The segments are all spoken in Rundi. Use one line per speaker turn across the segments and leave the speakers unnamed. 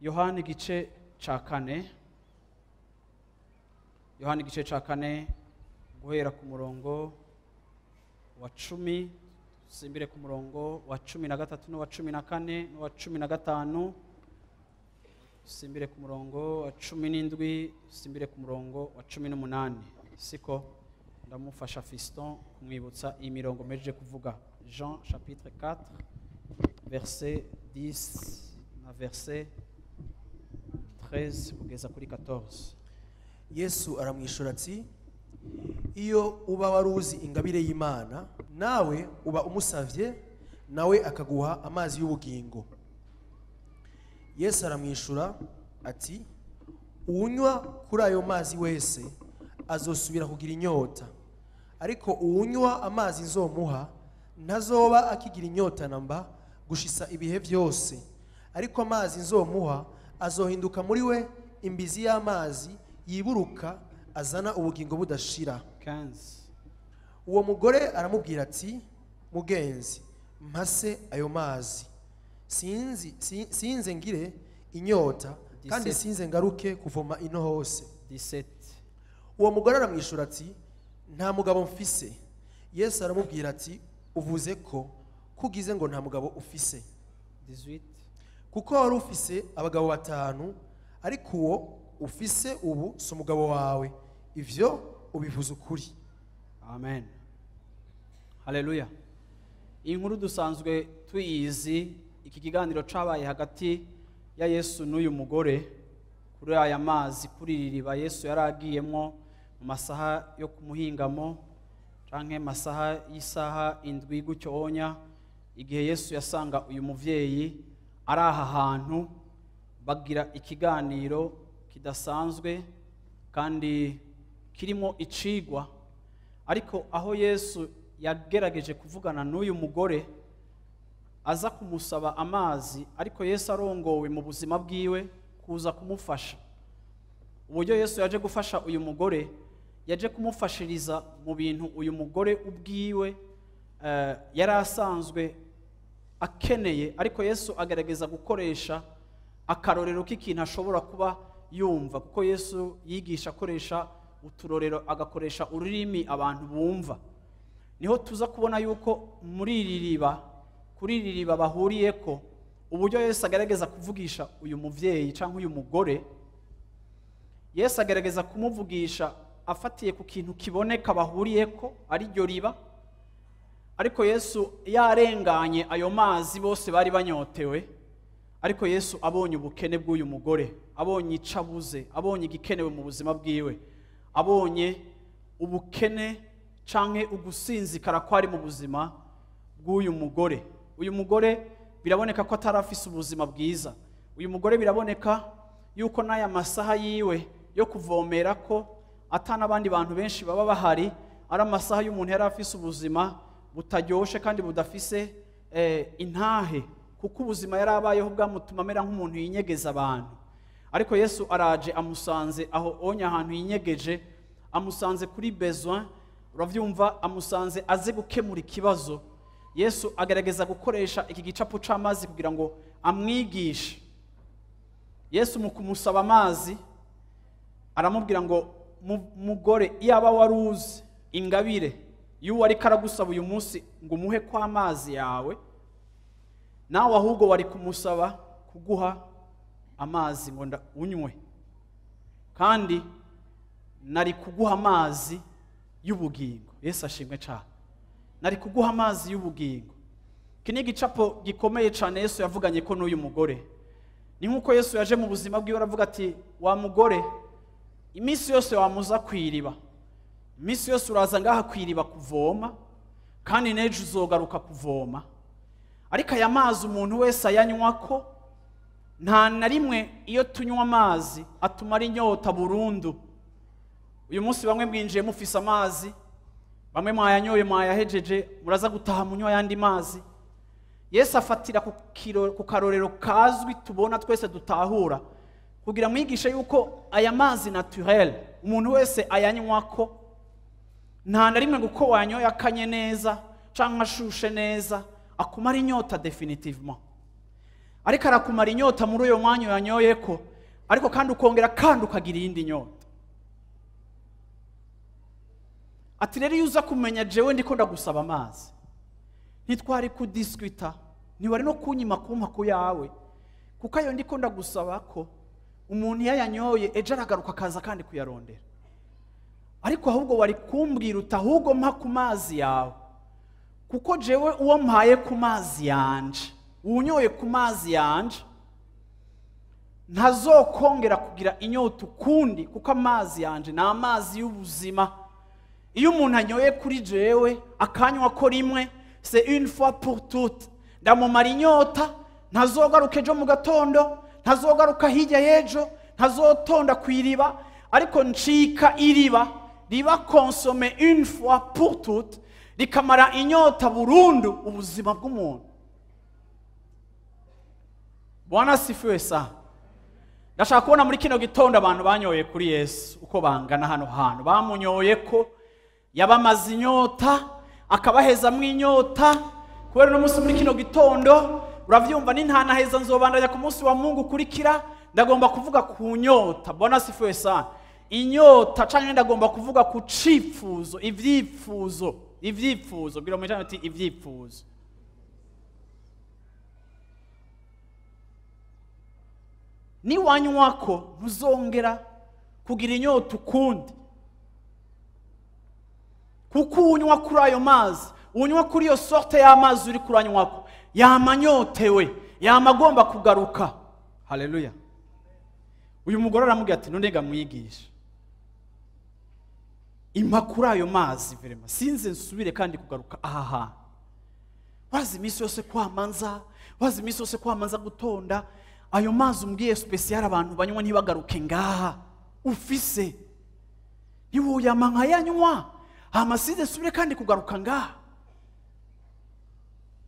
Yohana igice ca kane, Yohana igice ca kane guhera ku murongo wa 10 simbire ku murongo wa 13 n'uwa 14 n'uwa 15, simbire ku murongo wa 17, simbire ku murongo wa 18. Siko ndamufasha Fiston kumwibutsa iyi mirongo meje kuvuga. Jean chapitre 4 verset 10 na verset 13 kugeza kuri 14.
Yesu aramwishura ati: iyo uba waruzi ingabire y'Imana, nawe uba umusavye, nawe akaguha amazi y'ubugingo. Yesu aramwishura ati: uwunywa kuri ayo mazi wese azosubira kugira inyota, ariko uwunywa amazi nzomuha ntazoba akigira inyota namba gushisa ibihe byose, ariko amazi nzomuha azohinduka muri we imbizi y'amazi yiburuka azana ubugingo budashira.
15.
Uwo mugore aramubwira ati: mugenzi, mpase ayo mazi, sinze ngire inyota, kandi sinze ngaruke kuvoma ino hose.
17.
Uwo mugore aramwishura ati: nta mugabo mfise. Yesu aramubwira ati: uvuze ko kugize ngo nta mugabo ufise.
18.
Kuko wari ufise abagabo batanu, ariko uwo ufise ubu si umugabo wawe, ivyo ubivuze ukuri.
Amen. Haleluya. Iyi nkuru dusanzwe tuyizi, iki kiganiro cabaye hagati ya Yesu n'uyu mugore kuri aya mazi, kuri iri riba Yesu yaragiyemwo mu masaha yo kumuhingamo canke masaha y'isaha 7 gutyo onya, igihe Yesu yasanga uyu muvyeyi ari aha hantu, bagira ikiganiro kidasanzwe kandi kirimo icigwa. Ariko aho Yesu yagerageje kuvugana n'uyu mugore aza kumusaba amazi, ariko Yesu arongowe mu buzima bwiwe kuza kumufasha. Uburyo Yesu yaje gufasha uyu mugore, yaje kumufashiriza mu bintu uyu mugore ubwiwe yari asanzwe akeneye, ariko Yesu agerageza gukoresha akarorero k'ikintu ashobora kuba yumva, kuko Yesu yigisha akoresha uturorero, agakoresha ururimi abantu bumva. Niho tuza kubona yuko muri iri riba, kuri iri riba bahuriyeko, uburyo Yesu agerageza kuvugisha uyu muvyeyi canke uyu mugore, Yesu agerageza kumuvugisha afatiye ku kintu kiboneka bahuriyeko, ari ryo riba. Ariko Yesu yarenganye ayo mazi bose bari banyotewe, ariko Yesu abonye ubukene bw'uyu mugore, abonye icabuze, abonye igikenewe mu buzima bwiwe, abonye ubukene canke ugusinzikara kwari mu buzima bw'uyu mugore. Uyu mugore biraboneka ko atarafise ubuzima bwiza. Uyu mugore biraboneka yuko n'aya masaha yiwe yo kuvomera ko atanabandi bantu benshi baba bahari, ari amasaha y'umuntu yari afise ubuzima butaryoshe kandi budafise intahe, kuko ubuzima yari abayeho bwamutuma amera nk'umuntu yinyegeza abantu. Ariko Yesu araje amusanze aho onya ahantu yinyegeje, amusanze kuri besoin, uravyumva, amusanze aze gukemura ikibazo. Yesu agerageza gukoresha iki gicapo c'amazi kugira ngo amwigishe. Yesu mu kumusaba amazi aramubwira ngo: mugore, iyaba waruzi ingabire y'uwo ariko aragusaba uyu munsi ngo umuhe kwa amazi yawe, nawe ahubwo wari kumusaba kuguha amazi ngo unywe, kandi nari kuguha amazi y'ubugingo. Yesu ashimwe cyane. Nari kuguha amazi y'ubugingo. Iki ni igicapo gikomeye cyane Yesu yavuganye ko n'uyu mugore. Ni nkuko Yesu yaje mu buzima bwiwe aravuga ati: wa mugore, iminsi yose wamuza kwiriba, iminsi yose uraza ngaha kwiriba kuvoma, kandi n'ejo uzogaruka kuvoma, Ariko aya mazi umuntu wese ayanywa ko nta na rimwe iyo tunywa amazi atumara inyota burundu. Uyu munsi bamwe mwinjiye mufise amazi, bamwe mwayanyoye mwayahejeje, muraza gutaha munywa yandi mazi. Yesu afatira ku karorero kazwi tubona twese dutahura, kugira mwigishe yuko aya mazi naturel umuntu wese ayanywa ko nta na rimwe guko wanyoye akanye neza canke ashushe neza akumara inyota definitivement. Ariko arakumara inyota muri uyo mwanya yanyoye ko, ariko kandi ukongera kandi ukagira iyindi nyota. Ati rero iyo uza kumenya jewe ndiko ndagusaba amazi, ntitwari kudiskuta, ntiwari no kunyima kumpa ku yawe, kuko ayo ndiko ndagusaba ko umuntu yayanyoye ejo aragaruka akaza kandi kuyarondera. Ariko ahubwo wari kumbwira uti ahubwo mpa ku mazi yawe, kuko jewe uwo mpaye ku mazi yanje, unyoye ku mazi yanje ntazokongera kugira inyota ukundi, kuko amazi yanje ni amazi y'ubuzima. Iyo umuntu anyoye kuri jewe akanywa ko rimwe, c'est une fois pour toutes, ndamumara inyota, ntazogaruka ejo mu gatondo, ntazogaruka hirya y'ejo, ntazotonda ku iriba, ariko ncika iriba riba consommé une fois pour toutes, rikamara inyota burundu ubuzima bw'umuntu. Bwana asifiwe sana. Ndashaka kubona muri kino gitondo abantu banyoye kuri Yesu uko bangana hano hantu. Bamunyoye ko yabamaze inyota, akabahezamwo inyota. Kubera uno munsi muri kino gitondo uravyumva n'intanaheza nzobandanya ku munsi wa Mungu ukurikira, ndagomba kuvuga ku nyota. Bwana asifiwe sana. Inyota canke ndagomba kuvuga ku cifuzo, ivyifuzo, ivyifuzo. Bwira mu ijambo ati ivyifuzo. Niwanywako ntuzongera kugira inyota ukundi, kuko unywa kuri ayo mazi, unywa kuri iyo sorte y'amazi uri kuranywako, yamanyotewe, yamagomba kugaruka. Haleluya. Uyu mugore aramubwira ati none mwigisha, impa kuri ayo mazi vraiment, sinze nsubire kandi kugaruka aha hantu. Wazi iminsi yose kwamanza, wazi iminsi yose kwamanza gutonda ayo mazi umbwiye special abantu banywa ntibagaruke ngaha ufise, ntiwoyama nkayanywa hama sinze nsubire kandi kugaruka ngaha.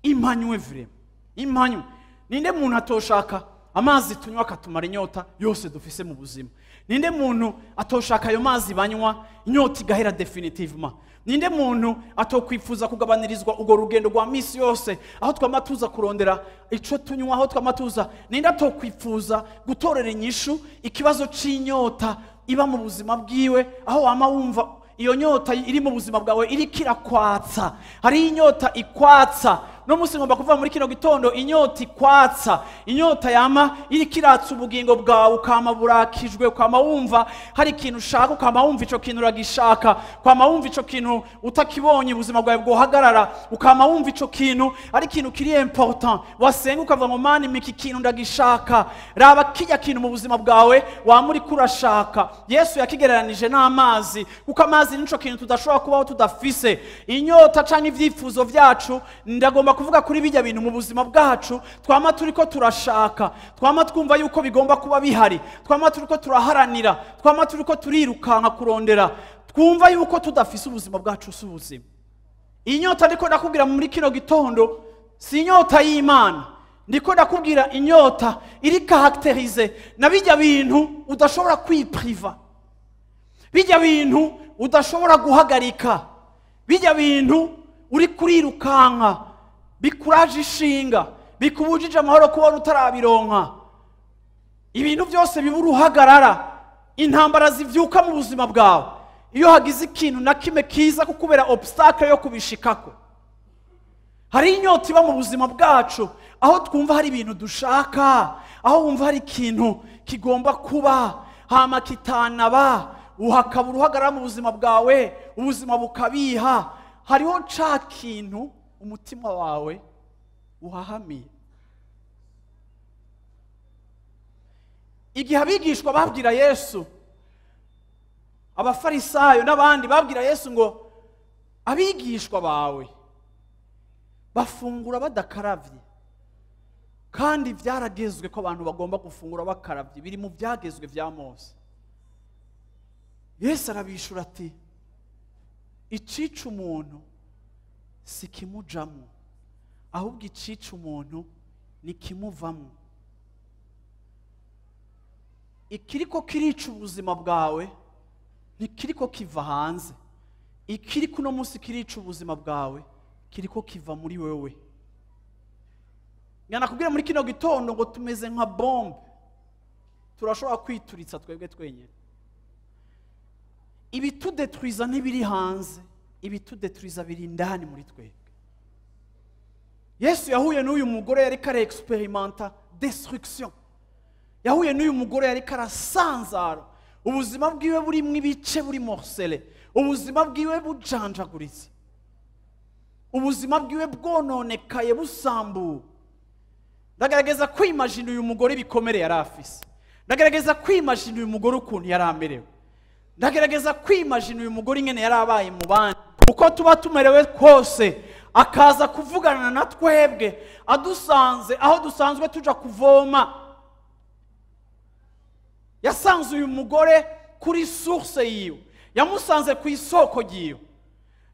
Impanywe vraiment, impanywe. Ninde muntu atoshaka amazi tunywa akatumara inyota yose dufise mu buzima? Ninde muntu atoshaka ayo mazi banywa inyota igahera definitivement? Ninde muntu atokwifuza kugabanirizwa ugo rugendo rwa misi yose aho twama tuza kurondera ico tunywa, aho twama tuza? Ninde atokwifuza gutorera inyishu ikibazo c'inyota iba mu buzima bwiwe, aho wama wumva iyo nyota iri mu buzima bwawe iri kirakwatsa? Hari inyota ikwatsa. No munsi ngomba kuva muri kino gitondo inyota ikwatsa, inyota yama iri kiratsa ubugingo bwawe, ukama burakijwe, ukama wumva hari ikintu ushaka, ukama wumva ico kintu uragishaka, ukama wumva ico kintu utakibonye ubuzima bwawe bwohagarara, ukama wumva ico kintu ari ikintu kiri important, wasenga ukavuga ngo Mana iki kintu ndagishaka. Raba kijya kintu mu buzima bwawe wamuri kurashaka. Yesu yakigereranije n'amazi, kuko amazi nico kintu tudashobora kubaho tudafise. Inyota canke ivyifuzo vyacu, ndagomba kuvuga kuri bijya bintu mu buzima bwacu twama turiko turashaka, twama twumva yuko bigomba kuba bihari, twama turiko turaharanira, twama turiko turirukanka kurondera, twumva yuko tudafise ubuzima bwacu si ubuzima. Inyota ndiko ndakubwira muri kino gitondo si inyota y'Imana, ndiko ndakubwira inyota iri caractérisée na bijya bintu udashobora kwipriva, bijya bintu udashobora guhagarika, bijya bintu uri kurirukanka bikuraje ishinga, bikubujije amahoro kubona utarabironka. Ibintu byose bibura uhagarara, intambara zivyuka mu buzima bwawe iyo hagize ikintu na kimwe kiza kukubera obstacle yo kubishikako. Hari inyota iba mu buzima bwacu aho twumva hari ibintu dushaka, aho wumva hari ikintu kigomba kuba hama kitanaba, uhakabura uhagarara mu buzima bwawe, ubuzima bukabiha. Hariho ca kintu umutima wawe uhahamiye. Igihe abigishwa babwira Yesu, abafarisayo n'abandi babwira Yesu ngo abigishwa bawe bafungura badakaravye. Kandi byaragezwe ko abantu bagomba gufungura bakaravye, biri mu byagezwe vya Mose. Yesu arabishura ati icica umuntu si kimujamwo, ahubwo icica umuntu ni kimuvamwo. Ikiriko kirica ubuzima bwawe ntikiriko kiva hanze, ikiri kuno munsi kirica ubuzima bwawe kiriko kiva muri wewe. Nganakubwira muri kino gitondo ngo tumeze nka bombe, turashobora kwituritsa twebwe twenyine. Ibitudetruiza ntibiri hanze, ibitudetruiza biri indani muri twebwe. Yesu yahuye n'uyu mugore yari kare experimenta destruction. Yahuye n'uyu mugore yari karasanzara, ubuzima bwiwe burimwo ibice buri morcelé, ubuzima bwiwe bujanjaguritse, ubuzima bwiwe bwononekaye busambuwe. Ndagerageza kwimagina uyu mugore ibikomere yari afise, ndagerageza kwimagina uyu mugore ukuntu yari amerewe, ndagerageza kwimagina uyu mugore ingene yari abaye mu bandi, uko tuba tumerewe kose akaza kuvugana na twebwe adusanze aho dusanzwe tuja kuvoma. Yasanze uyu mugore kuri source yiwe, yamusanze ku isoko ryiwe.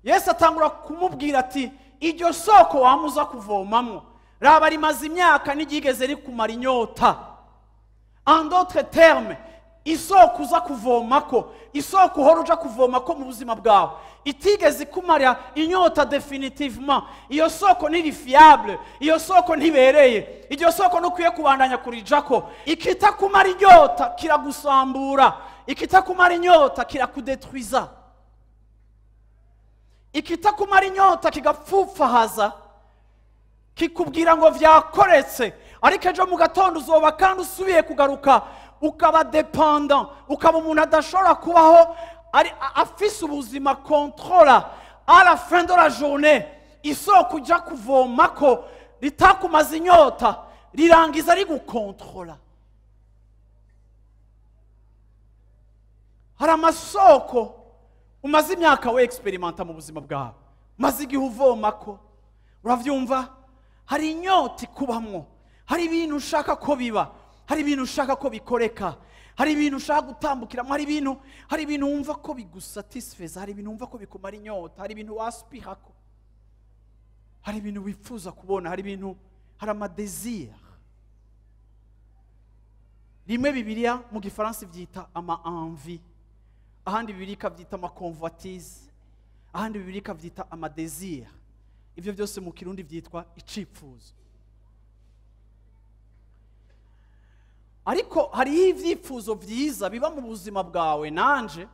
Yesu atangura kumubwira ati iryo soko wamuza kuvomamwo raba rimaze imyaka n'iryigeze rikumara inyota. En d'autres termes, isoko uza kuvomako, isoko uhora uja kuvomako mu buzima bwawe itigeze ikumara inyota definitivement, iyo soko ntiri fiable, iyo soko ntibereye, iryo soko ntukwiye kubandanya kurijako. Ikitakumara inyota kiragusambura, ikitakumara inyota kirakudetruiza, ikitakumara inyota kigapfupfahaza, kikubwira ngo vyakoretse, ariko ejo mu gatondo uzoba kandi usubiye kugaruka ukaba dependant, ukaba umuntu adashobora kubaho ari afise ubuzima controla. À la fin de la journée, isoko ujya kuvomako ritakumaza inyota rirangiza rigukontrola. Hari amasoko umaze imyaka we experimenta mu buzima bwawe, umaze igihe uvomako, uravyumva? Hari inyota ikubamwo, hari ibintu ushaka ko biba, hari ibintu ushaka ko bikoreka, hari ibintu ushaka gutambukiramo, hari ibintu wumva ko bigusatisfeza, hari ibintu wumva ko bikumara inyota, hari ibintu waspirako, hari ibintu wifuza kubona, hari ibintu, hari amadésir. Rimwe Bibiliya mu Gifaransa ivyita ama envie, ahandi Bibiliya ikavyita ama convoitise, ahandi Bibiliya ikavyita ama désir. Ivyo byose mu Kirundi vyitwa icipfuzo. Ariko hariho ivyifuzo vyiza biba mu buzima bwawe nanje,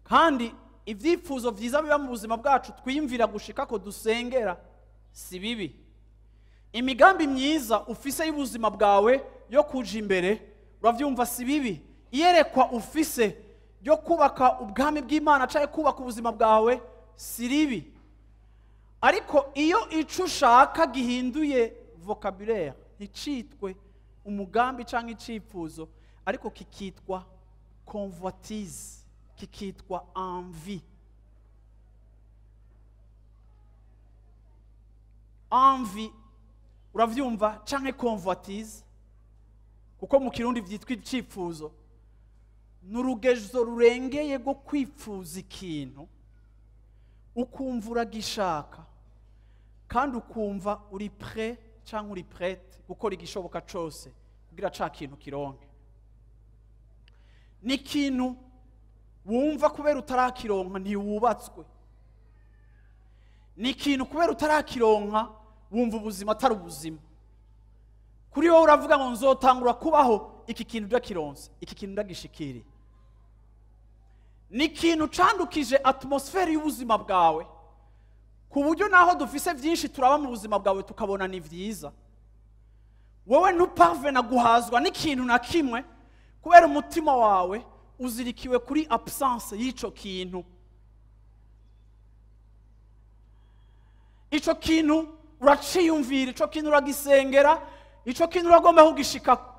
kandi ivyifuzo vyiza biba mu buzima bwacu twiyumvira gushika ko dusengera si bibi. Imigambi myiza ufise y'ubuzima bwawe yo kuja imbere, uravyumva, si bibi. Iyerekwa ufise ryo kubaka ubwami bw'Imana canke kubaka ubuzima bwawe si ribi. Ariko iyo ico ushaka gihinduye vocabulaire, nticitwe umugambi canke icifuzo, ariko kikitwa convoitise, kikitwa envie. Envie, uravyumva, canke convoitise, kuko mu Kirundi vyitwa icifuzo, n'urugezo rurengeye rwo kwipfuza ikintu, ukumva uragishaka kandi ukumva uri prêt canke uri prête gukora igishoboka cose kugira ca kintu kironke. Ni ikintu wumva kubera utarakironka ntiwubatswe, ni ikintu kubera utarakironka wumva ubuzima atari ubuzima. Kuri wowe uravuga ngo nzotangura kubaho iki kintu ndakironse, iki kintu ndagishikiriye. Ni ikintu candukije atmosfere y'ubuzima bwawe, ku buryo naho dufise vyinshi turaba mu buzima bwawe tukabona ni vyiza, wowe ntuparvena guhazwa n'ikintu na kimwe kubera umutima wawe uzirikiwe kuri absence y'ico kintu. Ico kintu uraciyumvira, ico kintu uragisengera, ico kintu uragomba kugishikako.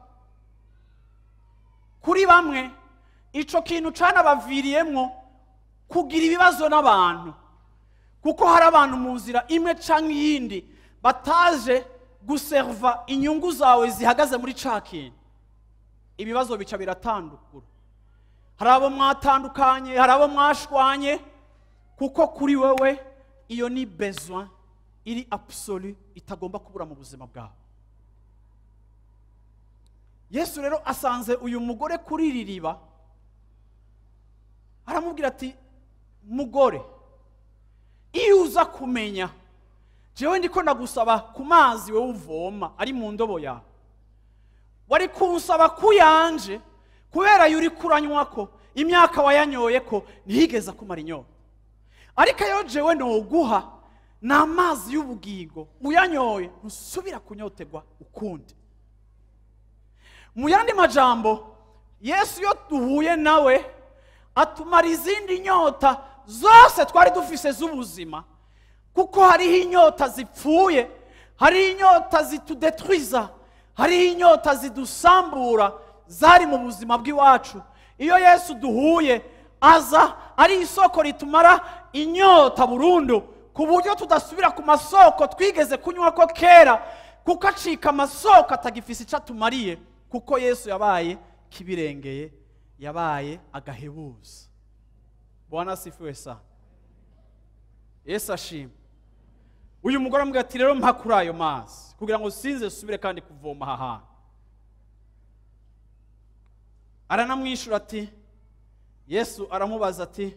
Kuri bamwe ico kintu canabaviriyemwo kugira ibibazo n'abantu, kuko hari abantu mu nzira imwe canke iyindi bataje Guserva inyungu zawe zihagaze muri ca kintu, ibibazo bica biratandukura. Hari abo mwatandukanye, hari abo mwashwanye, kuko kuri wewe iyo ni besoin iri absolu itagomba kubura mu buzima bwawe. Yesu rero asanze uyu mugore kuri iri riba, aramubwira ati: "Mugore, iyo uza kumenya jewe ndiko ndagusaba ku mazi wowe uvoma ari mu ndobo yawe, wari kunsaba kuyanje, kubera yo uri kuranywako imyaka wayanyoye ko ntiyigeze kumara inyota. Ariko ayo jewe noguha ni amazi y'ubugingo, uyanyoye ntusubira kunyotegwa ukundi." Mu yandi majambo, Yesu iyo duhuye nawe atumara izindi nyota zose twari dufise z'ubuzima, kuko hariho inyota zipfuye, hariho inyota zitudetwiza, hariho inyota zidusambura zari mu buzima bw'iwacu. Iyo Yesu duhuye aza ari isoko ritumara inyota burundu, ku buryo tudasubira ku masoko twigeze kunywa ko kera, kuko acika amasoko atagifise icyo atumariye, kuko Yesu yabaye kibirengeye, yabaye agahebuza. Bwana asifiwe sana. Yesu ashimwe. Uyu mugore amubwira ati: "Rero mpa kuri ayo mazi kugira ngo sinze subire kandi kuvoma aha hantu." Aranamwishura ati, Yesu aramubaza ati,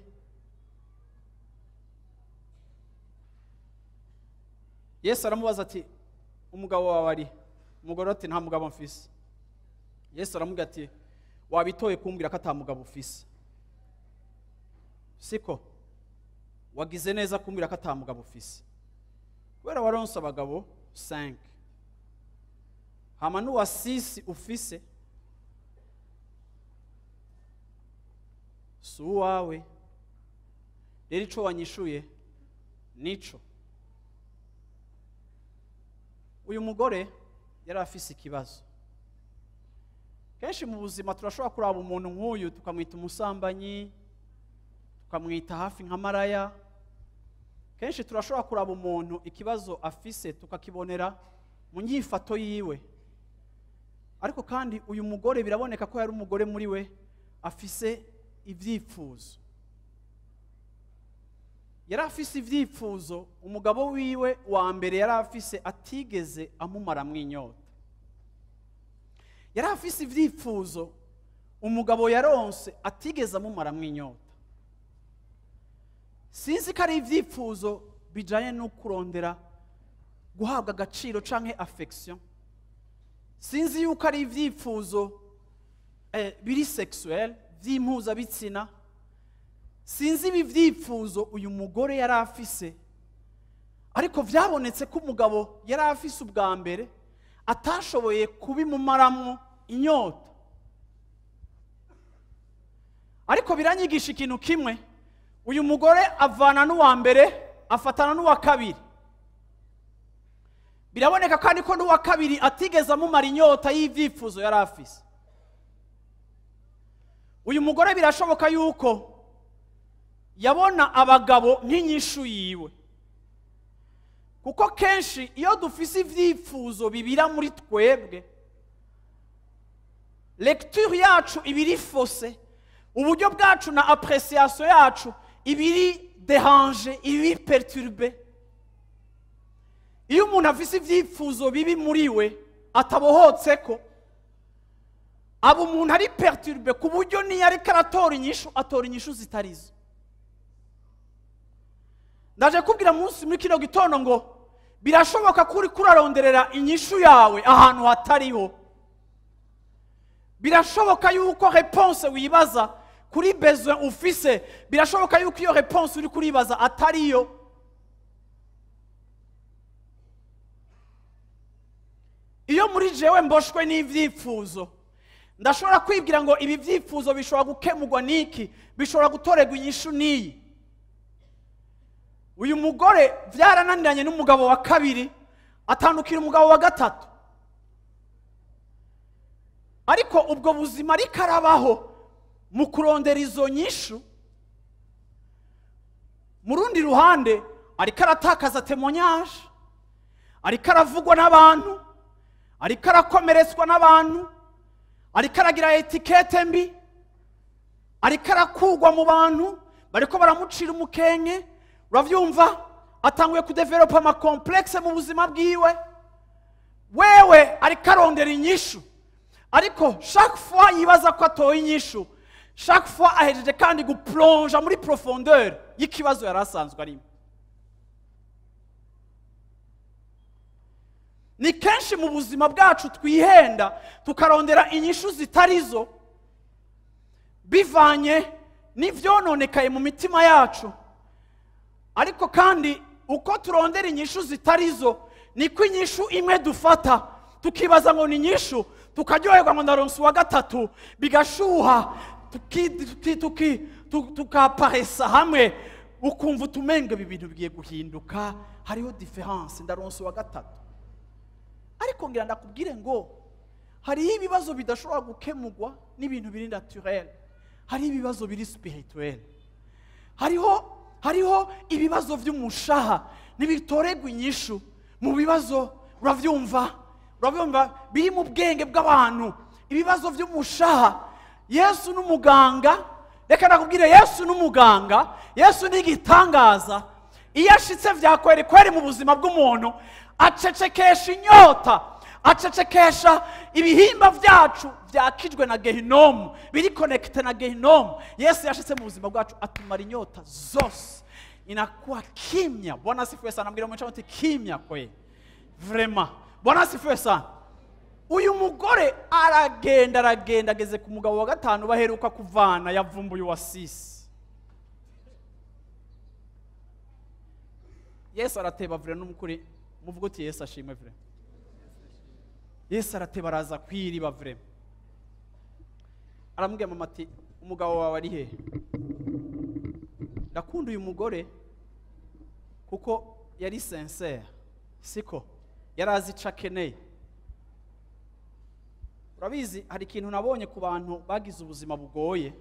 Yesu aramubaza ati: "Umugabo wawe ari?" Umugore ati: "Nta mugabo mfise." Yesu aramubwira ati: "Wabitoye kumbwira ko ata mugabo ufise, siko? Wagize neza kumbwira ko ata mugabo ufise, kubera waronse abagabo 5, hama n'uwa 6 ufise si uwawe. Rero ico wanyishuye nico." Uyu mugore yari afise ikibazo. Kenshi mu buzima turashobora kuraba umuntu nk'uyu tukamwita umusambanyi, tukamwita hafi nka maraya. Kenshi turashobora kuraba umuntu ikibazo afise tukakibonera mu nyifato yiwe. Ariko kandi uyu mugore biraboneka ko yari umugore muri we afise ibyifuzo. Yari afise ibyifuzo umugabo wiwe wa mbere yari afise atigeze amumaramwo inyota. Yari afise ibyifuzo umugabo yaronse atigeze amumaramwo inyota. Sinzi ko ari ibyifuzo bijanye no kurondera guhabwa agaciro canke affection. Sinzi yuko ari ibyifuzo biri sexuel by'impuzabitsina. Sinzi ibi byifuzo uyu mugore yari afise, ariko vyabonetse ko umugabo yari afise ubwa mbere atashoboye kubimumaramwo inyota. Ariko biranyigisha ikintu kimwe: uyu mugore avana n'uwa mbere afatana n'uwa kabiri. Biraboneka kandi ko n'uwa kabiri atigeze amumara inyota y'ibyifuzo yari afise. Uyu mugore birashoboka yuko yabona abagabo nk'inyishu yiwe, kuko kenshi iyo dufise ibyifuzo bibira muri twebwe, lecture yacu ibiri faussée, uburyo bwacu na appréciation yacu ibiri dérangée, ibiri perturbée. Iyo umuntu afise ibyifuzo bibi muri we atabohotseko, aba umuntu ari perturbé ku buryo niyo ariko aratora inyishu atora inyishu zitarizo. Ndaje kubwira munsi muri kino gitondo ngo birashoboka ko uri kuraronderera inyishu yawe ahantu hatariho. Birashoboka yuko réponse wibaza kuri besoin ufise, birashoboka yuko iyo réponse uri kuribaza atariyo. Iyo muri jewe mboshwe n'ivyifuzo, ndashobora kwibwira ngo ibi vyifuzo bishobora gukemurwa niki, bishobora gutorerwa inyishu niyi. Uyu mugore vyarananiranye n'umugabo wa kabiri, atandukira umugabo wa gatatu. Ariko ubwo buzima ariko arabaho mu kurondera izo nyishu, mu rundi ruhande ariko aratakaza témoignage, Ariko aravugwa n'abantu, ariko arakomeretswa n'abantu, ariko aragira étiquette mbi, ariko arakugwa mu bantu, bariko baramucira umukenke. Uravyumva, atanguye kudevelopa ama complexes mu buzima bwiwe. Wewe ariko arondera inyishu, ariko chaque fois yibaza ko atoye inyishu, chaque fois ahejeje kandi guplonja muri profondeur y'ikibazo yari asanzwe arimo. Ni kenshi mu buzima bwacu twihenda tukarondera inyishu zitarizo, bivanye n'ivyononekaye mu mitima yacu. Ariko kandi uko turondera inyishu zitarizo, niko inyishu imwe dufata tukibaza ngo ni inyishu, tukaryoherwa ngo ndaronse uwa gatatu, bigashuha, tukaparesa hamwe, ukumva utumenga ibi bintu bigiye guhinduka, hariho différence, ndaronse uwa gatatu. Ariko ngira ndakubwire ngo hariho ibibazo bidashobora gukemurwa n'ibintu biri naturel, hariho ibibazo biri spirituel, hariho ibibazo by'umushaha ntibitorerwa inyishu mu bibazo, uravyumva biri mu bwenge bw'abantu, ibibazo by'umushaha. Yesu n'umuganga, reka nakubwire, Yesu n'umuganga, Yesu ni igitangaza. Iyo ashitse vya kweri kweri mu buzima bw'umuntu, acecekesha inyota, acecekesha ibihimba vyacu vyakijwe na gehinomu, biri connecté na gehinomu. Yesu yashitse mu buzima bwacu atumara inyota zose, inakuwa kimya. Bwana asifiwe sana. Mbwira mwica uti kimya kwe vraiment. Bwana asifiwe sana. Uyu mugore aragenda, aragenda, ageze ku mugabo wa gatanu baheruka kuvana, yavumbuye uwa six. Yesu arateba vure n'umukuri, muvuga uti Yesu ashimwe vure. Yesu arateba araza kwiriba vure. Aramubwira mama ati umugabo wawe ari he? Ndakunda uyu mugore kuko yari sincère, siko yari azi ico akeneye. Urabizi, hari ikintu nabonye ku bantu bagize ubuzima bugoye.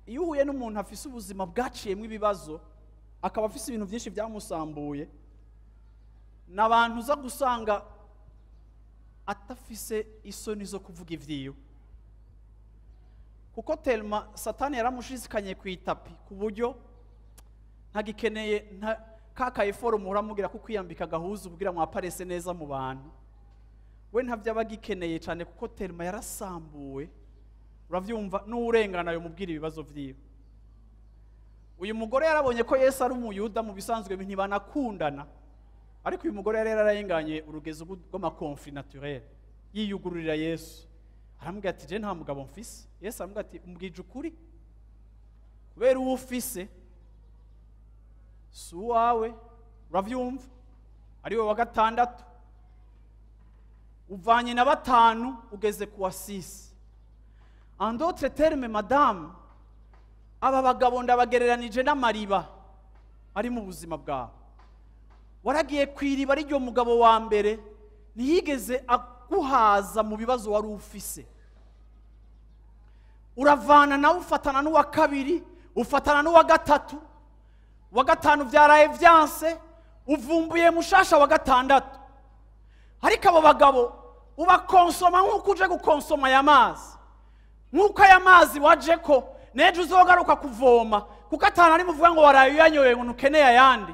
Iyo uhuye n'umuntu afise ubuzima bwaciyemo ibibazo, akaba afise ibintu byinshi byamusambuye, n'abantu uza gusanga atafise isoni zo kuvuga ivyiwe, kuko telma Satani yaramushizikanye ku itapi ku buryo ntagikeneye ka effort muramubwira ko kwiyambika gahuzu kugira ngo aparese neza mu bantu, we ntavyo aba agikeneye cyane, kuko telma yarasambuwe. Uravyumva, n'urengana yo mubwira ibibazo vyiwe. Uyu mugore yarabonye ko Yesu ari umuyuda, mu bisanzwe ntibanakundana, ariko uyu mugore yari yararenganye urugezo rw'ama conflits naturels, yiyugururira Yesu, aramubwira ati je nta mugabo mfise. Yesu aramubwira ati umbwije ukuri, kubera uwo ufise si uwawe. Uravyumva, ari we wa gatandatu, uvanye na batanu ugeze ku wa six. En d'autres termes, madame, aba bagabo ndabagereranije n'amariba ari mu buzima bwawe. Waragiye kwiriba riryo mugabo wa mbere ntiyigeze aguhaza mu bibazo wari ufise. Uravana nawe, ufatana n'uwa kabiri, ufatana n'uwa gatatu, wa gatanu vyaraye vyanse, uvumbuye mushasha wa gatandatu. Ariko abo bagabo ubakonsoma nk'uko uje gukonsoma aya mazi, nk'uko aya mazi waje ko n'ejo uzogaruka kuvoma, kuko atanu ari muvuga ngo waraye uyanyoye ngo ntukeneye ayandi.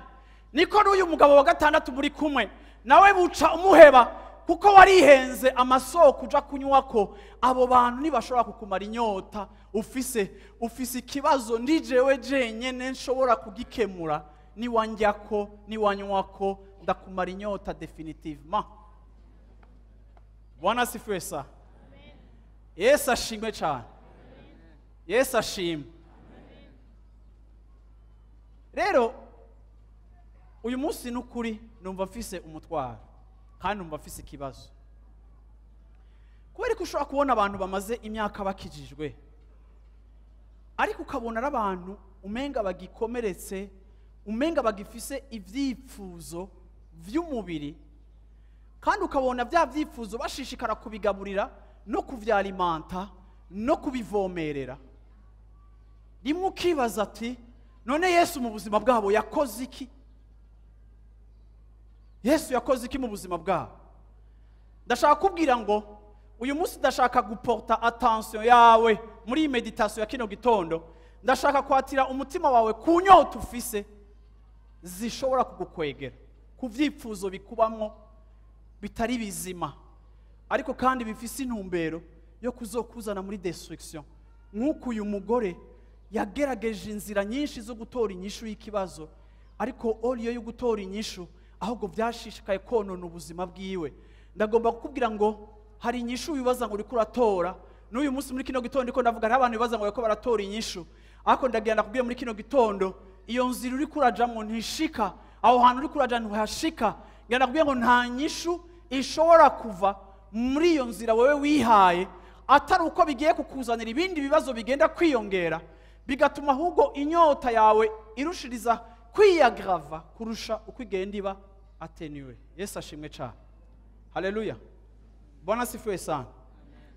Niko n'uyu mugabo wa gatandatu muri kumwe nawe buca umuheba, kuko warihenze amasoko uja kunywako. Abo bantu ntibashobora kukumara inyota ufise. Ufise ikibazo, ndi jewe jenyene nshobora kugikemura, niwanjyako niwanywako ndakumara inyota définitivement. Bwana asifiwe sana. Yesu ashimwe cyane. Yesu ashimwe. Rero uyu munsi n'ukuri numva mfise umutwaro, kandi numva mfise ikibazo, kubera ko ushobora kubona abantu bamaze imyaka bakijijwe, ariko ukabona ari abantu umenga bagikomeretse, umenga bagifise ivyipfuzo vy'umubiri, kandi ukabona bya vyifuzo bashishikara kubigaburira no kuvyalimanta no kubivomerera. Rimwe ukibaza ati none Yesu mu buzima bwabo yakoze iki? Yesu yakoze iki mu buzima bwabo? Ndashaka kubwira ngo uyu munsi ndashaka guporta attention yawe muri iyi meditation ya kino gitondo. Ndashaka kwatira umutima wawe ku nyota ufise zishobora kugukwegera ku vyifuzo bikubamwo bitari bizima, ariko kandi bifise intumbero yo kuzokuzana muri destruction. Nk'uko uyu mugore yagerageje inzira nyinshi zo gutora inyishu y'ikibazo, ariko oriyo yo gutora inyishu ahubwo byashishikaye konona ubuzima bwiwe. Ndagomba kukubwira ngo hari inyishu wibaza ngo uriko uratora. N'uyu munsi muri kino gitondo ndiko ndavuga hari abantu bibaza ngo bariko baratora inyishu, ariko ndagira ndakubwire muri kino gitondo iyo nzira uriko urajamwo ntishika, aho hantu uriko uraja ntihashika. Ngira ndakubwire ngo nta nyishu ishobora kuva muri iyo nzira wewe wihaye atari uko bigiye kukuzanira ibindi bibazo bigenda kwiyongera, bigatuma ahubwo inyota yawe irushiriza kwiyagrava kurusha uko igenda iba attenuwe. Yesu ashimwe cyane. Haleluya. Bwana asifiwe sana.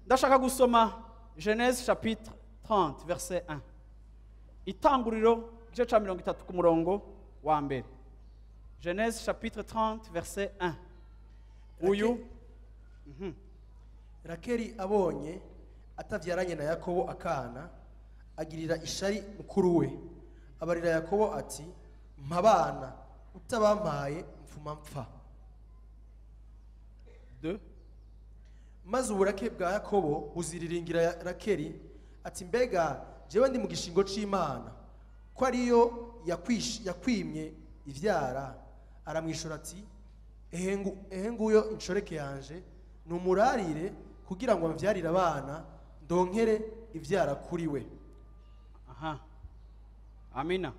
Ndashaka gusoma Genèse chapitre 30 verset 1. Itanguriro igice ca 30 ku murongo wa mbere. Genèse chapitre 30 verset 1. Uyu
Rakeli abonye atavyaranye na Yakobo akana, agirira ishari mukuru we, abarira Yakobo ati mpabana utabampaye mfuma mpfa.
2.
Maze uburake bwa Yakobo buziriringira Rakeli ati mbega jewe ndi mu gishingo c'Imana ko ariyo yakwimye ivyara. Aramwishura ati ehe nguyo inshoreke yanje, numurarire kugira ngo amvyarire abana ndonkere ivyara kuri we.
Aha. Amina.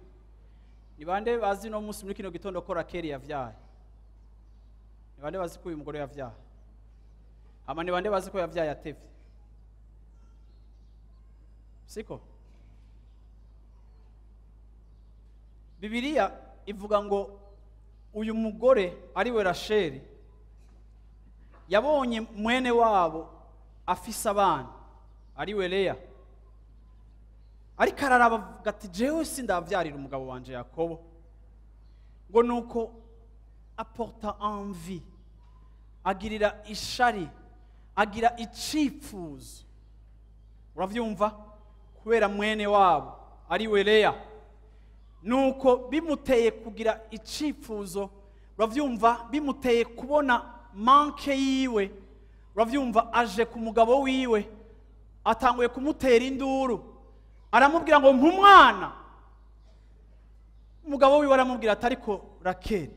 Ni bande bazi no munsi muri kino gitondo ko Rakeli yavyaye? Ni bande bazi ko uyu mugore yavyaye? Ama ni bande bazi ko yavyaye atevye? Siko? Bibiliya ivuga ngo uyu mugore ari we Rasheli yabonye mwene wabo afise abana ari we Leya, ariko araraba avuga ati jewe sindavyarira umugabo wanje Yakobo. Ngo nuko aporta envie, agirira ishari, agira icifuzo. Uravyumva? Kubera mwene wabo ari we Leya, nuko bimuteye kugira icifuzo. Uravyumva? Bimuteye kubona manke yiwe. Uravyumva? Aje ku mugabo wiwe atanguye kumutera induru, aramubwira ngo mpumwana. Umugabo wiwe aramubwira ati ariko Rakeli,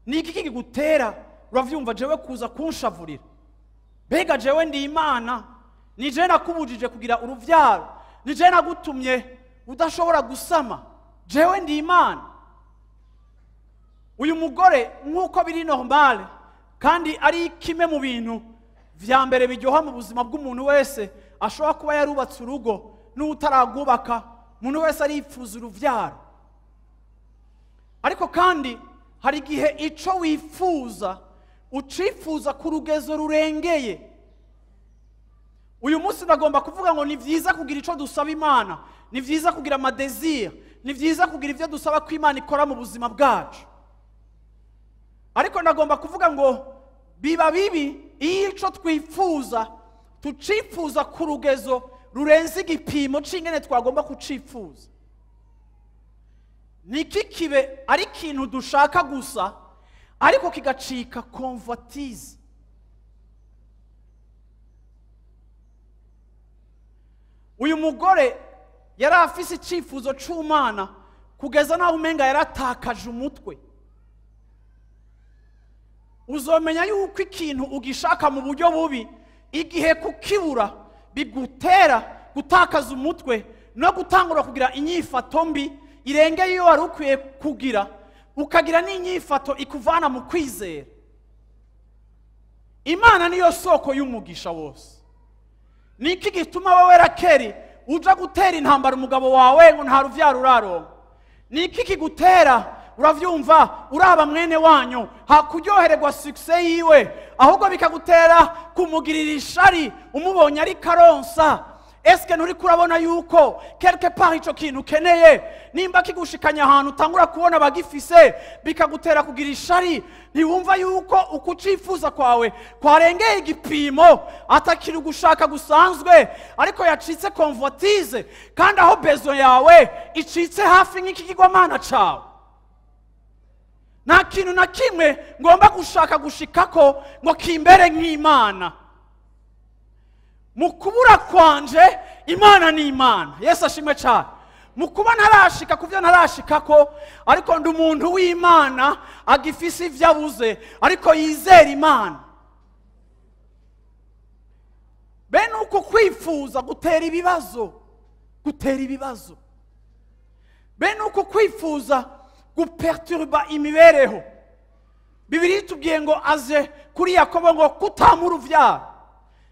ni iki kigutera uravyumva jewe kuza kunshavurira? Mbega jewe ndi Imana? Ni jewe nakubujije kugira uruvyaro? Ni jewe nagutumye udashobora gusama? Jewe ndi Imana? Uyu mugore nk'uko biri normale kandi ari kimwe mu bintu vya mbere biryoha mu buzima bw'umuntu wese ashobora kuba yarubatse urugo n'utaragubaka, umuntu wese arifuza uruvyaro. Ariko kandi hari igihe ico wifuza ucifuza ku rugezo rurengeye. Uyu munsi ndagomba kuvuga ngo ni vyiza kugira ico dusaba Imana, ni vyiza kugira amadesire, ni vyiza kugira ivyo dusaba ko Imana ikora mu buzima bwacu. Ariko ndagomba kuvuga ngo biba bibi iyo ico twifuza tucifuza ku rugezo rurenze igipimo c'ingene twagomba kucifuza. Niki kibe ari ikintu dushaka gusa ariko kigacika convoitise. Uyu mugore yari afise icifuzo c'Umana kugeza naho umenga yaratakaje umutwe. Uzomenya yuko ikintu ugishaka mu buryo bubi igihe kukibura bigutera gutakaza umutwe no gutangura kugira inyifato mbi irengeye iyo wari ukwiye kugira, ukagira n'inyifato ikuvana mu kwizera. Imana niyo soko y'umugisha wose. Niki gituma wowe Rakeli uja gutera intambara umugabo wawe ngo nta ruvyaro uraronka? Niki kigutera uravyumva uraba mwene wanyu hakuryohererwa success yiwe, ahubwo bikagutera kumugirira ishari umubonye ari karonsa? Eske nturi kurabona yuko quelque part ico kintu ukeneye nimba kigushikanya ahantu utangura kubona bagifise bikagutera kugira ishari, ntiwumva yuko ukucifuza kwawe kwarengeye igipimo, atakiri gushaka gusanzwe ariko yacitse convoitise, kandi aho besoin yawe icitse hafi nk'ikigirwamana cawe. Nta kintu na kimwe ngomba gushaka gushikako ngo kimbere nk'Imana. Mu kubura kwanje Imana ni Imana. Yesu ashimwe cyane. Mu kuba ntarashika kuvyo ntarashikako, ariko ndi umuntu w'Imana agifise ivyo abuze ariko yizera Imana. Bene uko kwifuza gutera ibibazo, gutera ibibazo. Bene uko kwifuza guperturba imibereho. Bibiliya itubwiye ngo aze kuri Yakobo ngo kutamura uruvyaro.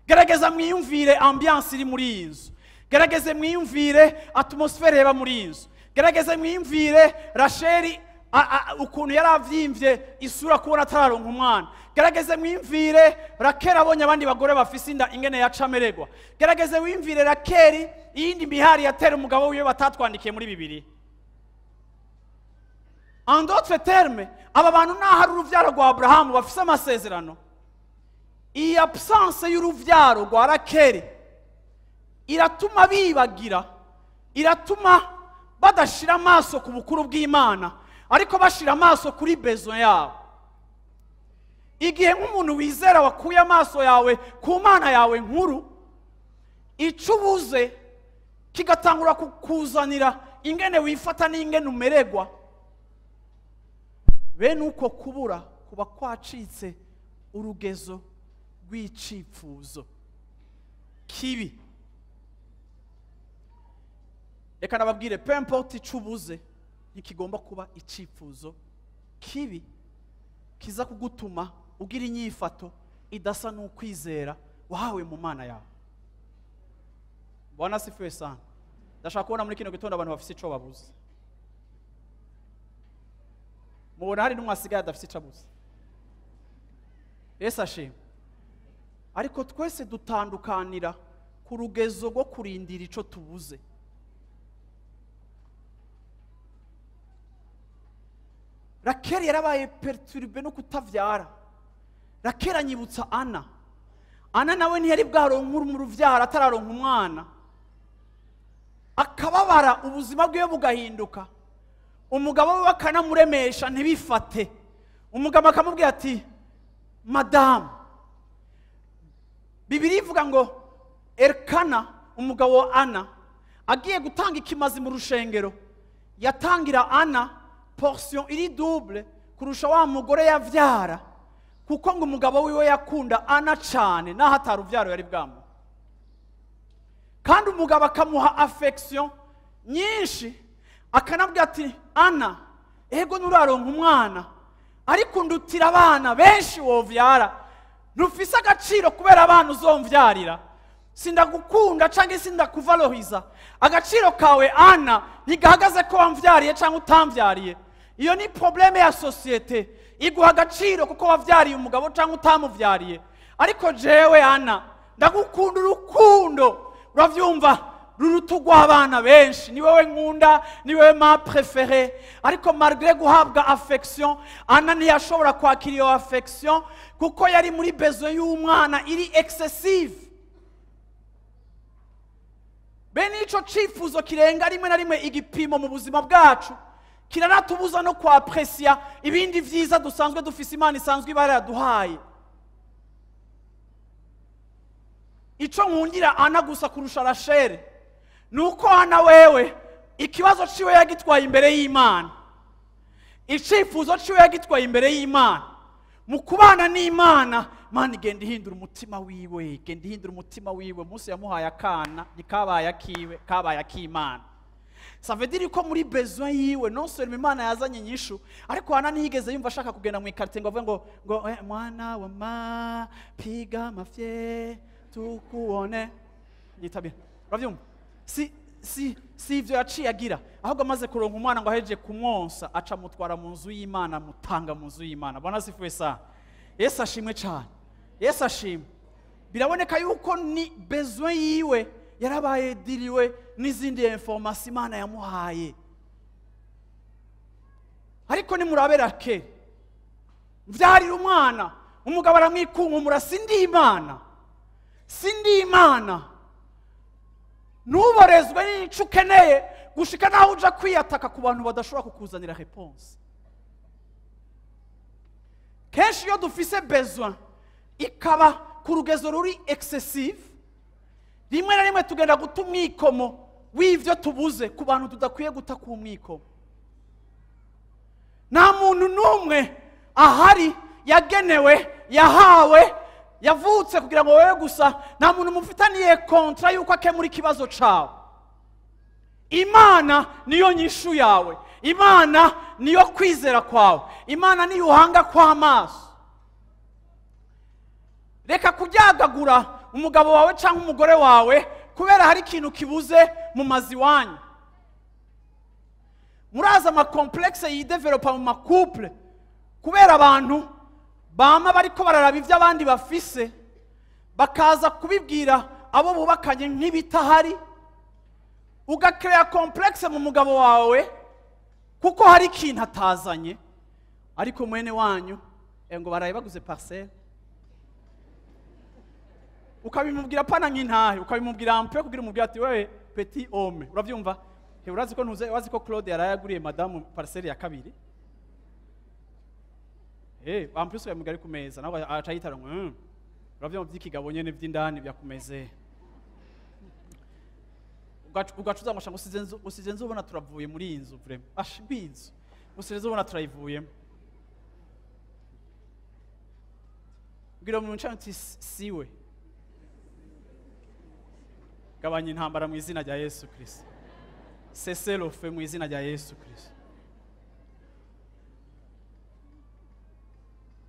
Gerageza mwiyumvire ambiance iri muri iyi nzu, gerageze mwiyumvire atmosfere yaba muri iyi nzu, gerageze mwiyumvire Rasheli ukuntu yari avyimvye isura kubona atararonka umwana, gerageze mwiyumvire Rakeli abonye abandi bagore bafise inda ingene yacamererwa, gerageze wiyumvire Rakeli iyindi mihari yatera umugabo wiwe batatwandikiye muri Bibiliya. En d'autres termes, aba bantu naho ari uruvyaro rwa Abrahamu bafise amasezerano, iyi absence y'uruvyaro rwa Rakeli iratuma bibagira, iratuma badashira amaso ku bukuru bw'Imana, ariko bashira amaso kuri besoin yabo. Igihe nk'umuntu wizera wakuye amaso yawe ku Mana yawe nkuru, ico ubuze kigatangura kukuzanira ingene wifata n'ingene umeregwa. Bene uko kubura kuba kwacitse urugezo rw'icipfuzo kibi. Reka nababwire, peu importe ico ubuze, ntikigomba kuba icipfuzo kibi kiza kugutuma ugira inyifato idasa n'ukwizera wahawe mu Mana yawe. Bwana asifiwe sana. Ndashaka kubona muri kino gitondo abantu bafise ico babuze. Mubona hari n'umwe asigaye adafise ico abuze. Yesu ashimwe. Ariko twese dutandukanira ku rugezo rwo kurindira ico tubuze. Rakeli yarabaye perturbe no kutavyara. Rakeli anyibutsa Ana. Ana nawe ntiyari bwaronka uruvyaro atararonka umwana, akababara ubuzima bwiwe bugahinduka. Umugabo we akanamuremesha ntibifate. Umugabo akamubwira ati madamu. Bibiliya ivuga ngo Elkana umugabo wa Ana agiye gutanga ikimazi mu rushengero, yatangira Ana portion iri double kurusha wa mugore yavyara, kuko ngo umugabo wiwe yakunda Ana cane naho atari uruvyaro yari bwamuha. Kandi umugabo akamuha affection nyinshi, akanabwira ati Ana ego nuraronka umwana ariko ndutira abana benshi wovyara, ntufise agaciro kubera abana uzomvyarira, sindagukunda canke sindakuvaloriza, agaciro kawe Ana ntigahagaze ko wamvyariye canke utamvyariye. Iyo ni probleme ya societe iguha agaciro kuko wavyariye umugabo canke utamuvyariye, ariko jewe Ana ndagukunda urukundo uravyumva ruruta urw'abana benshi, ni wewe nkunda, ni wewe ma préférée. Ariko malgré guhabwa affection, Ana ntiyashobora kwakira iyo affection kuko yari muri besoin y'umwana iri excessive. Bene ico cifuzo kirenga rimwe na rimwe igipimo mu buzima bwacu kiranatubuza no kwaprecia ibindi vyiza dusanzwe dufise Imana isanzwe iba yaraduhaye. Ico nkundira Ana gusa kurusha Rasheli nuko Ana wewe ikibazo ciwe yagitwaye imbere y'Imana, icifuzo ciwe yagitwaye imbere y'Imana. Mu kubana n'Imana, Imana igenda ihindura umutima wiwe, igenda ihindura umutima wiwe. Musa yamuhaye akana ntikabaye akiwe, kabaye ak'Imana. Ça veut dire ko muri besoin yiwe non seulement Imana yazanye inyishu, ariko Ana ntiyigeze yumva ashaka kugenda mu quartier ngo avuge ngo mwana wa ma piga mafye tukuone yitabira. Uravyumva? Si ivyo yaciye agira, ahubwo amaze kuronka umwana ngo ahejeje kumwonsa aca mutwara mu nzu y'Imana, mutanga mu nzu y'Imana. Bwana asifiwe sana. Yesu ashimwe cyane. Yesu ashimwe. Biraboneka yuko ni besoin yiwe yarabaye diriwe n'izindi information Imana yamuhaye. Ariko nimurabe Rakeli, mvyarira umwana, umugabo aramwikunkumura, sindi Imana, sindi Imana. Ntuborezwe n'ico ukeneye gushika naho uja kwiyataka ku bantu badashobora kukuzanira réponse. Kenshi iyo dufise besoin ikaba ku rugezo ruri excessive, rimwe na rimwe tugenda guta umwikomo w'ivyo tubuze ku bantu tudakwiye guta ku mwikomo. Nta muntu n'umwe ahari yagenewe, yahawe, yavutse kugira ngo wewe gusa, nta muntu mufitaniye kontra yuko akemura ikibazo cawe. Imana niyo nyishu yawe, Imana niyo kwizera kwawe, Imana niyo uhanga kw'amaso. Reka kuryagagura umugabo wawe cyangwa umugore wawe kubera hari ikintu kibuze mu mazi wanyu. Muraza ama complexe yidevelopa mu macouple kubera abantu bama bariko bararaba ivyo abandi bafise, bakaza kubibwira abo bubakanye nk'ibitahari. Ugakrea complexe mu mugabo wawe kuko hari ikintu atazanye, ariko mwene wanyu ngo baraye baguze parcelle, ukabimubwira pana nk'intahe, ukabimubwira ampe kugira umubwira ati wewe petit homme, uravyumva? He, urazi ko ntuze, urazi ko Claude yarayaguriye madame parcelle ya kabiri. En plus uyamubwira ari ku meza, nawe aca yitara ngo uravyumva vy'ikigabo nyene vy'indani byakumeze. Ugacuza ngo usize nzu, usize nzu ubona turavuye muri iyi nzu vraiment. Ash binzu. Usize nzu ubona turayivuyemo. Bwira umuntu nca nti siwe. Gabanya intambara mu izina rya Yesu Kristo. Cessez le feu mu izina rya Yesu Kristo.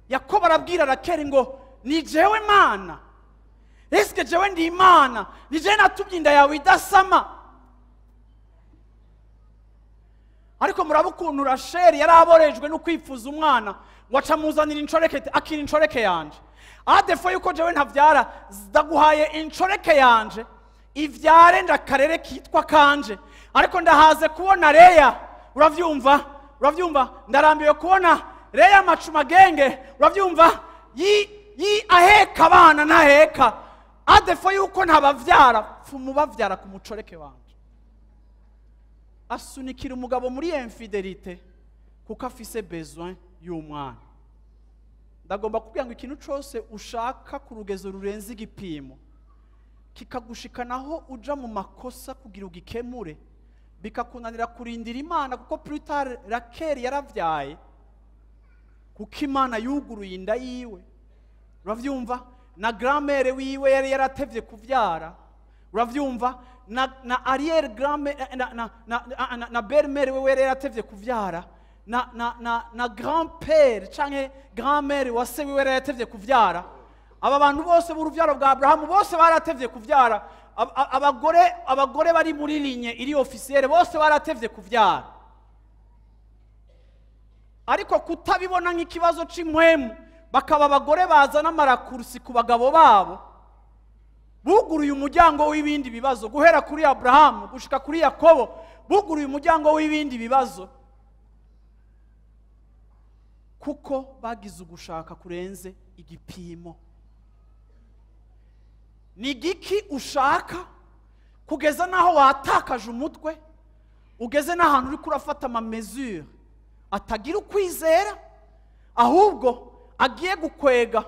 Yakobo arabwira Rakeli ngo ni jewe Mana. Eske jewe ndi Imana? Ni jewe natumye inda yawe idasama? Ariko muraba ukuntu Rasheli yari aborejwe no kwifuza umwana, ngo aca amuzanira inshoreke, akira inshoreke yanje. Adefo yuko jewe ntavyara, ndaguhaye inshoreke yanje, ivyare ndakarere kitwa kanje. Ariko ndahaze kubona Leya, uravyumva? Uravyumva? Ndarambiwe kubona Leya macumagenge, uravyumva? Yi aheka abana ntaheka. Adefo yuko ntabavyara, fumubavyara ku mucoreke wanje. Asunikira umugabo muri infidelité kuko afise besoin y'umwana. Ndagomba kubwira ngo ikintu cose ushaka ku rugezo rurenze igipimo kikagushikanaho uja mu makosa kugira ugikemure, bikakunanira kurindira Imana, kuko plus tard Rakeli yaravyaye kuko Imana yuguruye inda yiwe, uravyumva? Na grand-mère wiwe yari yaratevye kuvyara, uravyumva? Na arrière grand-mère, na belle-mère wiwe yari yaratevye kuvyara, na grand-père canke grand-mère wa se wiwe yari yaratevye kuvyara. Aba bantu bose b'uruvyaro bwa Abrahamu bose baratevye kuvyara. Abagore bari muri ligne iri officielle bose baratevye kuvyara. Ariko kutabibona nk'ikibazo c'impwemu, bakaba abagore bazana amarakursi ku bagabo babo, buguruye umuryango w'ibindi bibazo, guhera kuri Abrahamu gushika kuri Yakobo, buguruye umuryango w'ibindi bibazo kuko bagize ugushaka kurenze igipimo. Ni giki ushaka kugeza naho watakaje umutwe, ugeze n'ahantu uri kurafata ama mesure atagira ukwizera, ahubwo agiye gukwega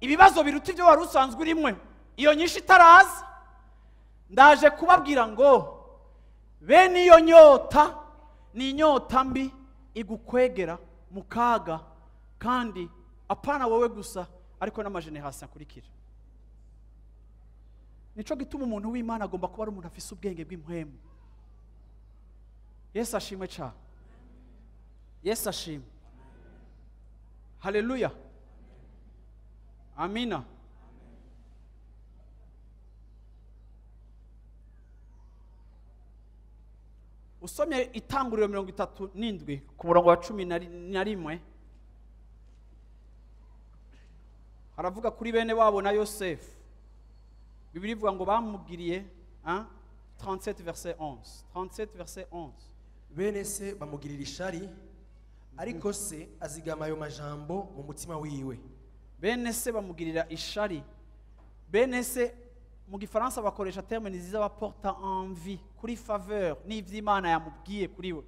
ibibazo biruta ibyo wari usanzwe urimwe, iyo nyinshi itaraza. Ndaje kubabwira ngo bene iyo nyota ni inyota mbi igukwegera mu kaga, kandi apana wowe gusa ariko n'amageneration akurikira. Nico gituma umuntu w'Imana agomba kuba ari umuntu afise ubwenge bw'impwemu. Yesu ashimwe cyane. Yesu ashimwe. Haleluya. Amina. Usomye Itanguriro 37 ku murongo wa 11, haravuga kuri bene wabo na Yosefu. Bibiliya ivuga ngo bamugiriye Hein? 37 verset 11. 37 verset 11.
Bene se bamugirira ishari, ariko se azigama ayo majambo mu mutima wiwe.
Bene se bamugirira ishari. Bene se mu gifaransa bakoresha terme nziza, baporta envie kuri faveur n'ivy'Imana yamubwiye kuri we.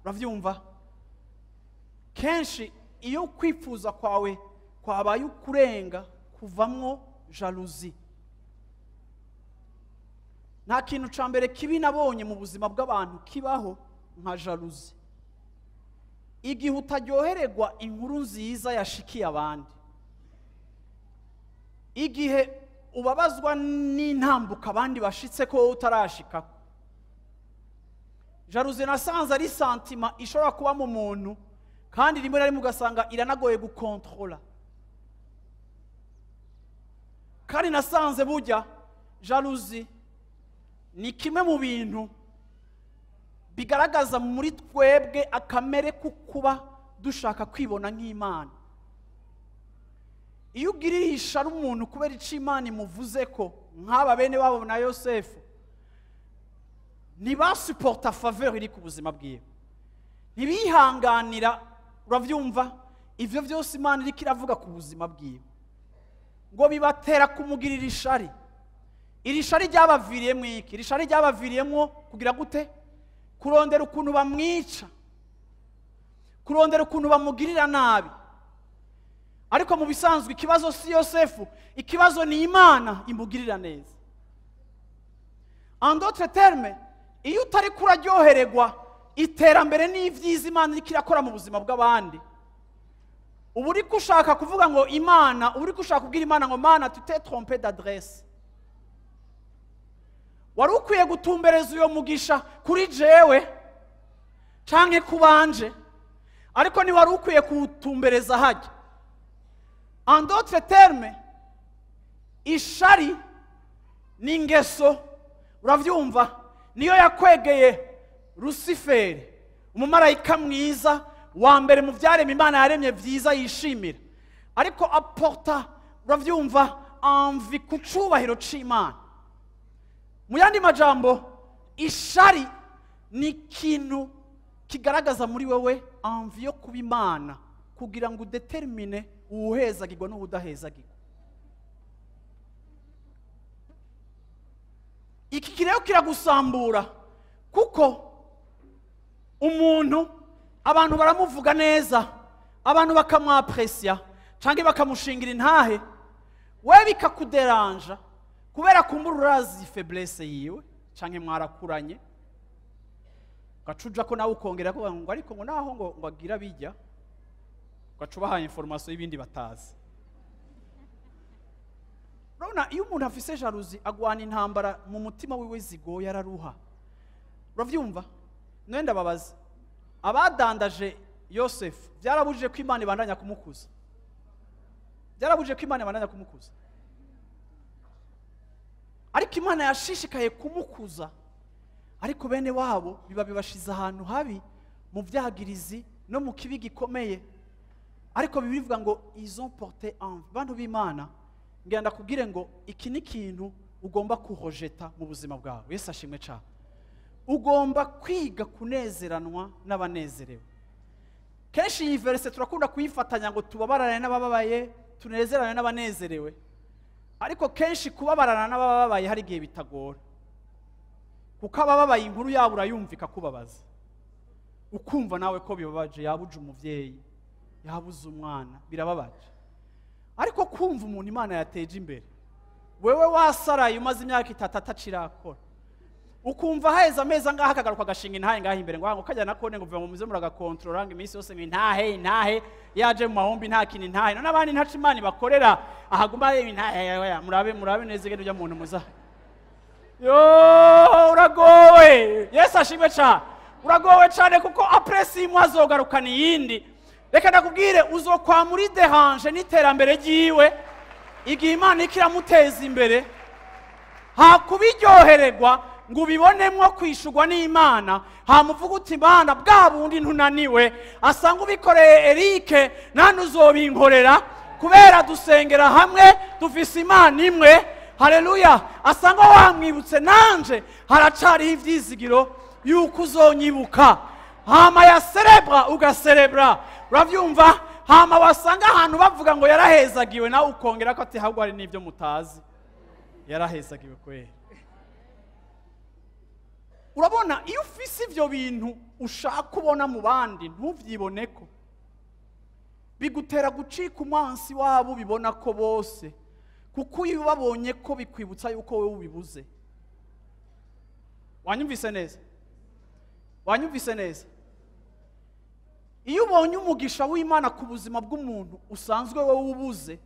Uravyumva? Kenshi iyo kwifuza kwawe kwabaye ukurenga, kuvamwo jalousie. Nta kintu ca mbere kibi nabonye mu buzima bw'abantu kibaho nka jalousie. Igihe utaryohererwa inkuru nziza yashikiye abandi, igihe ubabazwa n'intambuka abandi bashitse ko wowe utarashikako. Jalousie nasanze ari sentiment ishobora kuba mu muntu, kandi rimwe na rimwe ugasanga iranagoye gukontrola. Kandi nasanze burya jalousie ni kimwe mu bintu bigaragaza muri twebwe akamere ko kuba dushaka kwibona nk'Imana. Iyo ugiriye ishari umuntu kubera ico Imana imuvuze ko, nk'aba bene wabo na Yosefu ntibasuporta faveur iri ku buzima bwiwe, ntibihanganira, uravyumva, ivyo vyose Imana iriko iravuga ku buzima bwiwe, ngo bibatera kumugirira ishari. Iri shari ryabaviriyemwo iki? Iri shari ryabaviriyemwo kugira gute? Kurondera ukuntu bamwica, kurondera ukuntu bamugirira nabi. Ariko mu bisanzwe ikibazo si Yosefu, ikibazo ni Imana imugirira neza. En d'autres termes, iyo utari kuraryohererwa iterambere n'ivyiza Imana iriko irakora mu buzima bw'abandi, uba uriko ushaka kuvuga ngo Imana, uba uriko ushaka kubwira Imana ngo Mana, tu t'es trompé d'adresse. Wari ukwiye gutumbereza uyo mugisha kuri jewe canke kubanje, ariko ntiwari ukwiye kuwutumbereza hajya. En d'autres termes, ishari ni ingeso, uravyumva, niyo yakwegeye Rusiferi, umumarayika mwiza wa mbere mu vyaremwe Imana yaremye vyiza yishimira, ariko aporta, uravyumva, envie ku cubahiro c'Imana. Mu yandi majambo, ishari ni ikintu kigaragaza muri wewe envie yo kuba Imana, kugira ngo udetermine uwuhezagirwa n'uwudahezagirwa. Iki rero kiragusambura, kuko umuntu abantu baramuvuga neza, abantu bakamwapresia canke bakamushingira intahe, we bikakuderanja kubera kumbura urazi faiblesse yiwe canke mwarakuranye, ugacuja ko nawe ukongera ko ngo ariko ngo naho ngo agira bijya, ugacubaha information y'ibindi batazi. Urabona iyo umuntu afise jalousie agwana intambara mu mutima wiwe zigoye, araruha. Uravyumva? None ndababaza, abadandaje Yosefu byarabujije ko Imana ibandanya kumukuza? Byarabujije ko Imana ibandanya kumukuza? Ariko Imana yashishikaye kumukuza, ariko bene wabo biba bibashize ahantu habi mu vyagirizi no mu kibi gikomeye. Ariko Bibiliya ivuga ngo ils ont porté envie. Bantu b'Imana, ngira ndakubwire ngo iki ni ikintu ugomba kurojeta mu buzima bwawe. Yesu ashimwe cyane. Ugomba kwiga kunezeranwa n'abanezerewe. Kenshi iyi verse turakunda kuyifatanya ngo tubabarane n'abababaye, tunezerane n'abanezerewe. Ariko kenshi kubabarana n'abababaye hari igihe bitagora, kuko abababaye inkuru yabo urayumvika kubabaza, ukumva nawe ko bibabaje, yabuje umuvyeyi, yabuze umwana, birababaje. Ariko kumva umuntu Imana yateje imbere, wewe wasaraye umaze imyaka 3 atacirakora, ukumva haheze amezi angahe akagaruka agashinga intahe ngaho imbere, ngo kajya nakone ngo vuba mu muze muragakontorora ngo iminsi yose ngo intahe intahe, yaje mu mahombi nta kintu intahe. None abandi ntaco Imana ibakorera, ahaguma intahe, murabe murabe neza igenda ujya muntu muza. Yo, uragowe. Yesu ashimwe cyane. Uragowe cyane kuko après 6 mois azogarukana iyindi. Reka ndakubwire, uzokwa muri dérange n'iterambere ryiwe igihe Imana ikiramuteza imbere, hakubiryohererwa ngo ubibonemwo kwishurwa n'Imana, hamuvuga uti Imana bwa bundi ntunaniwe, asanga ubikoreye Eric nani uzobinkorera, kubera dusengera hamwe dufise Imana imwe. Haleluya, asanga wamwibutse, nanje haracariho ivyizigiro yuko uzonyibuka. Hama ya serebra ugaserebra, uravyumva? Hama wasanga ahantu bavuga ngo yarahezagiwe, nawe ukongera ko ati ahubwo hari n'ibyo mutazi, yarahezagiwe kweri. Urabona, iyo ufise ivyo bintu ushaka kubona mu bandi ntuvyiboneko, bigutera gucika umwansi wabo ubibona ko bose, kuko iyo ubabonye ko bikwibutsa yuko wowe ubibuze. Wanyumvise neza? Wanyumvise neza? Iyo ubonye umugisha w'Imana ku buzima bw'umuntu usanzwe wowe ubuze,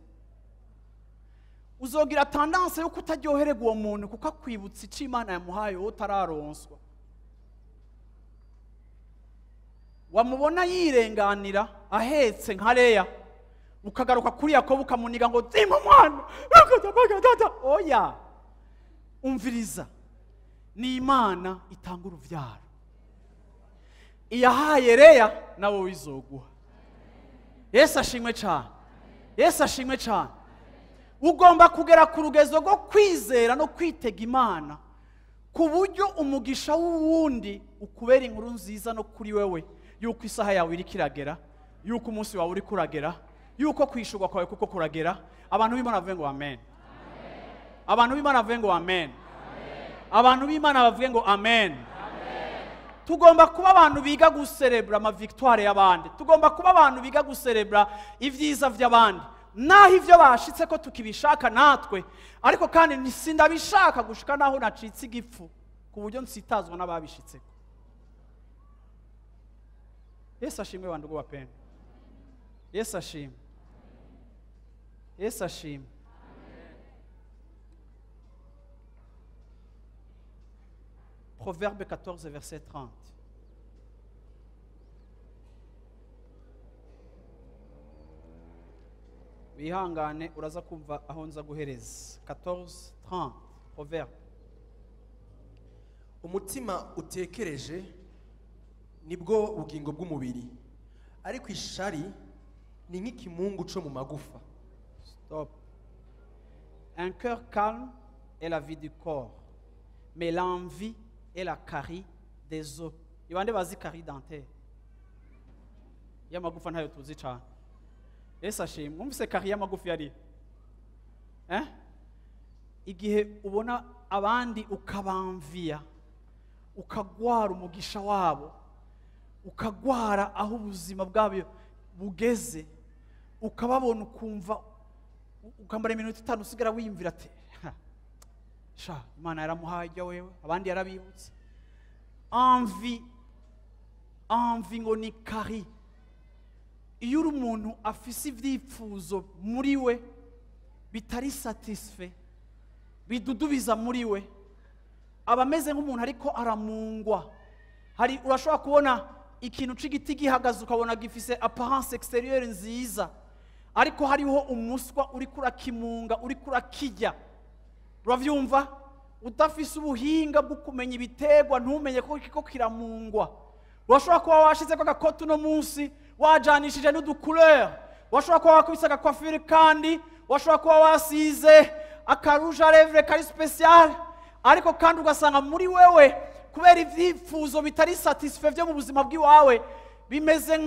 uzogira tendance yo kutaryohererwa uwo muntu, kuko akwibutsa icyo Imana yamuhaye wowe utararonswa. Wamubona yirenganira ahetse nka Leya, ukagaruka kuri Yakobo ukamuniga ngo zimpa umwana. Oya, umviriza, ni Imana itanga uruvyaro. Iyahaye Leya nawe wizoguha. Yesu ashimwe cyane. Yesu ashimwe cyane. Ugomba kugera ku rugezo rwo kwizera no kwitega Imana, ku buryo umugisha w'uwundi ukubera inkuru nziza no kuri wewe, yuko isaha yawe iri kiragera, yuko umunsi wawe uri kuragera, yuko kwishurwa kwawe kuko kuragera. Abantu b'Imana bavuge ngo amen. Abantu b'Imana bavuge ngo amen. Abantu b'Imana bavuge ngo amen. Tugomba kuba abantu biga guserebra ama victoire y'abandi. Tugomba kuba abantu biga guserebra ivyiza vy'abandi, naho ivyo bashitse ko tukibishaka natwe, ariko kandi sindabishaka gushika naho nacitse igipfu ku buryo nsitazwa n'ababishitse. Yesu ashimwe bandugu bapendwa. Yesu ashimwe. Yesu ashimwe. Proverbe 14 verset 30. Wihangane uraza kumva aho nza guhereza. 14:30 Proverbe.
Umutima utekereje nibwo bugingo bw'umubiri, ariko ishari ni nk'ikimungu cyo mu magufa.
Stop. Un cœur calme est la vie du corps, mais l'envie est la carie des os. Ibande bazi carie dentaire. Y'amagufa ntayo tuzi cyane. Yesu ashimwe. Mwumvise carie y'amagufa yari? Eh? Igihe ubona abandi ukabamvia, ukagwara umugisha wabo, ukagwara aho ubuzima bwabo bugeze, ukababona ukumva ukambara iminota 5 usigara wiyumvira ati sha Imana yaramuhaye ijya wewe, abandi yarabibutse. Envie, envie ngo ni carie. Iyo uri umuntu afise ivyipfuzo muri we bitari satisfait, bidudubiza muri we, aba ameze nk'umuntu ariko aramungwa. Hari urashobora kubona ikintu c'igiti gihagaze ukabona gifise apparence extérieure nziza, ariko hariho umuswa uri kurakimunga, uri kurakijya. Uravyumva? Udafise ubuhinga bwo kumenya ibitegwa, ntumenye ko kiko kiramungwa. Urashobora kuba washize ko agakoto no munsi wajanishije n'uducouleur, washobora kuba wakubise agacoiffure, kandi washobora kuba wasize akarouge à lèvres kari spécial, ariko kandi ugasanga muri wewe kubera ivyifuzo bitari satisfait vyo mu buzima bw'iwawe, bimeze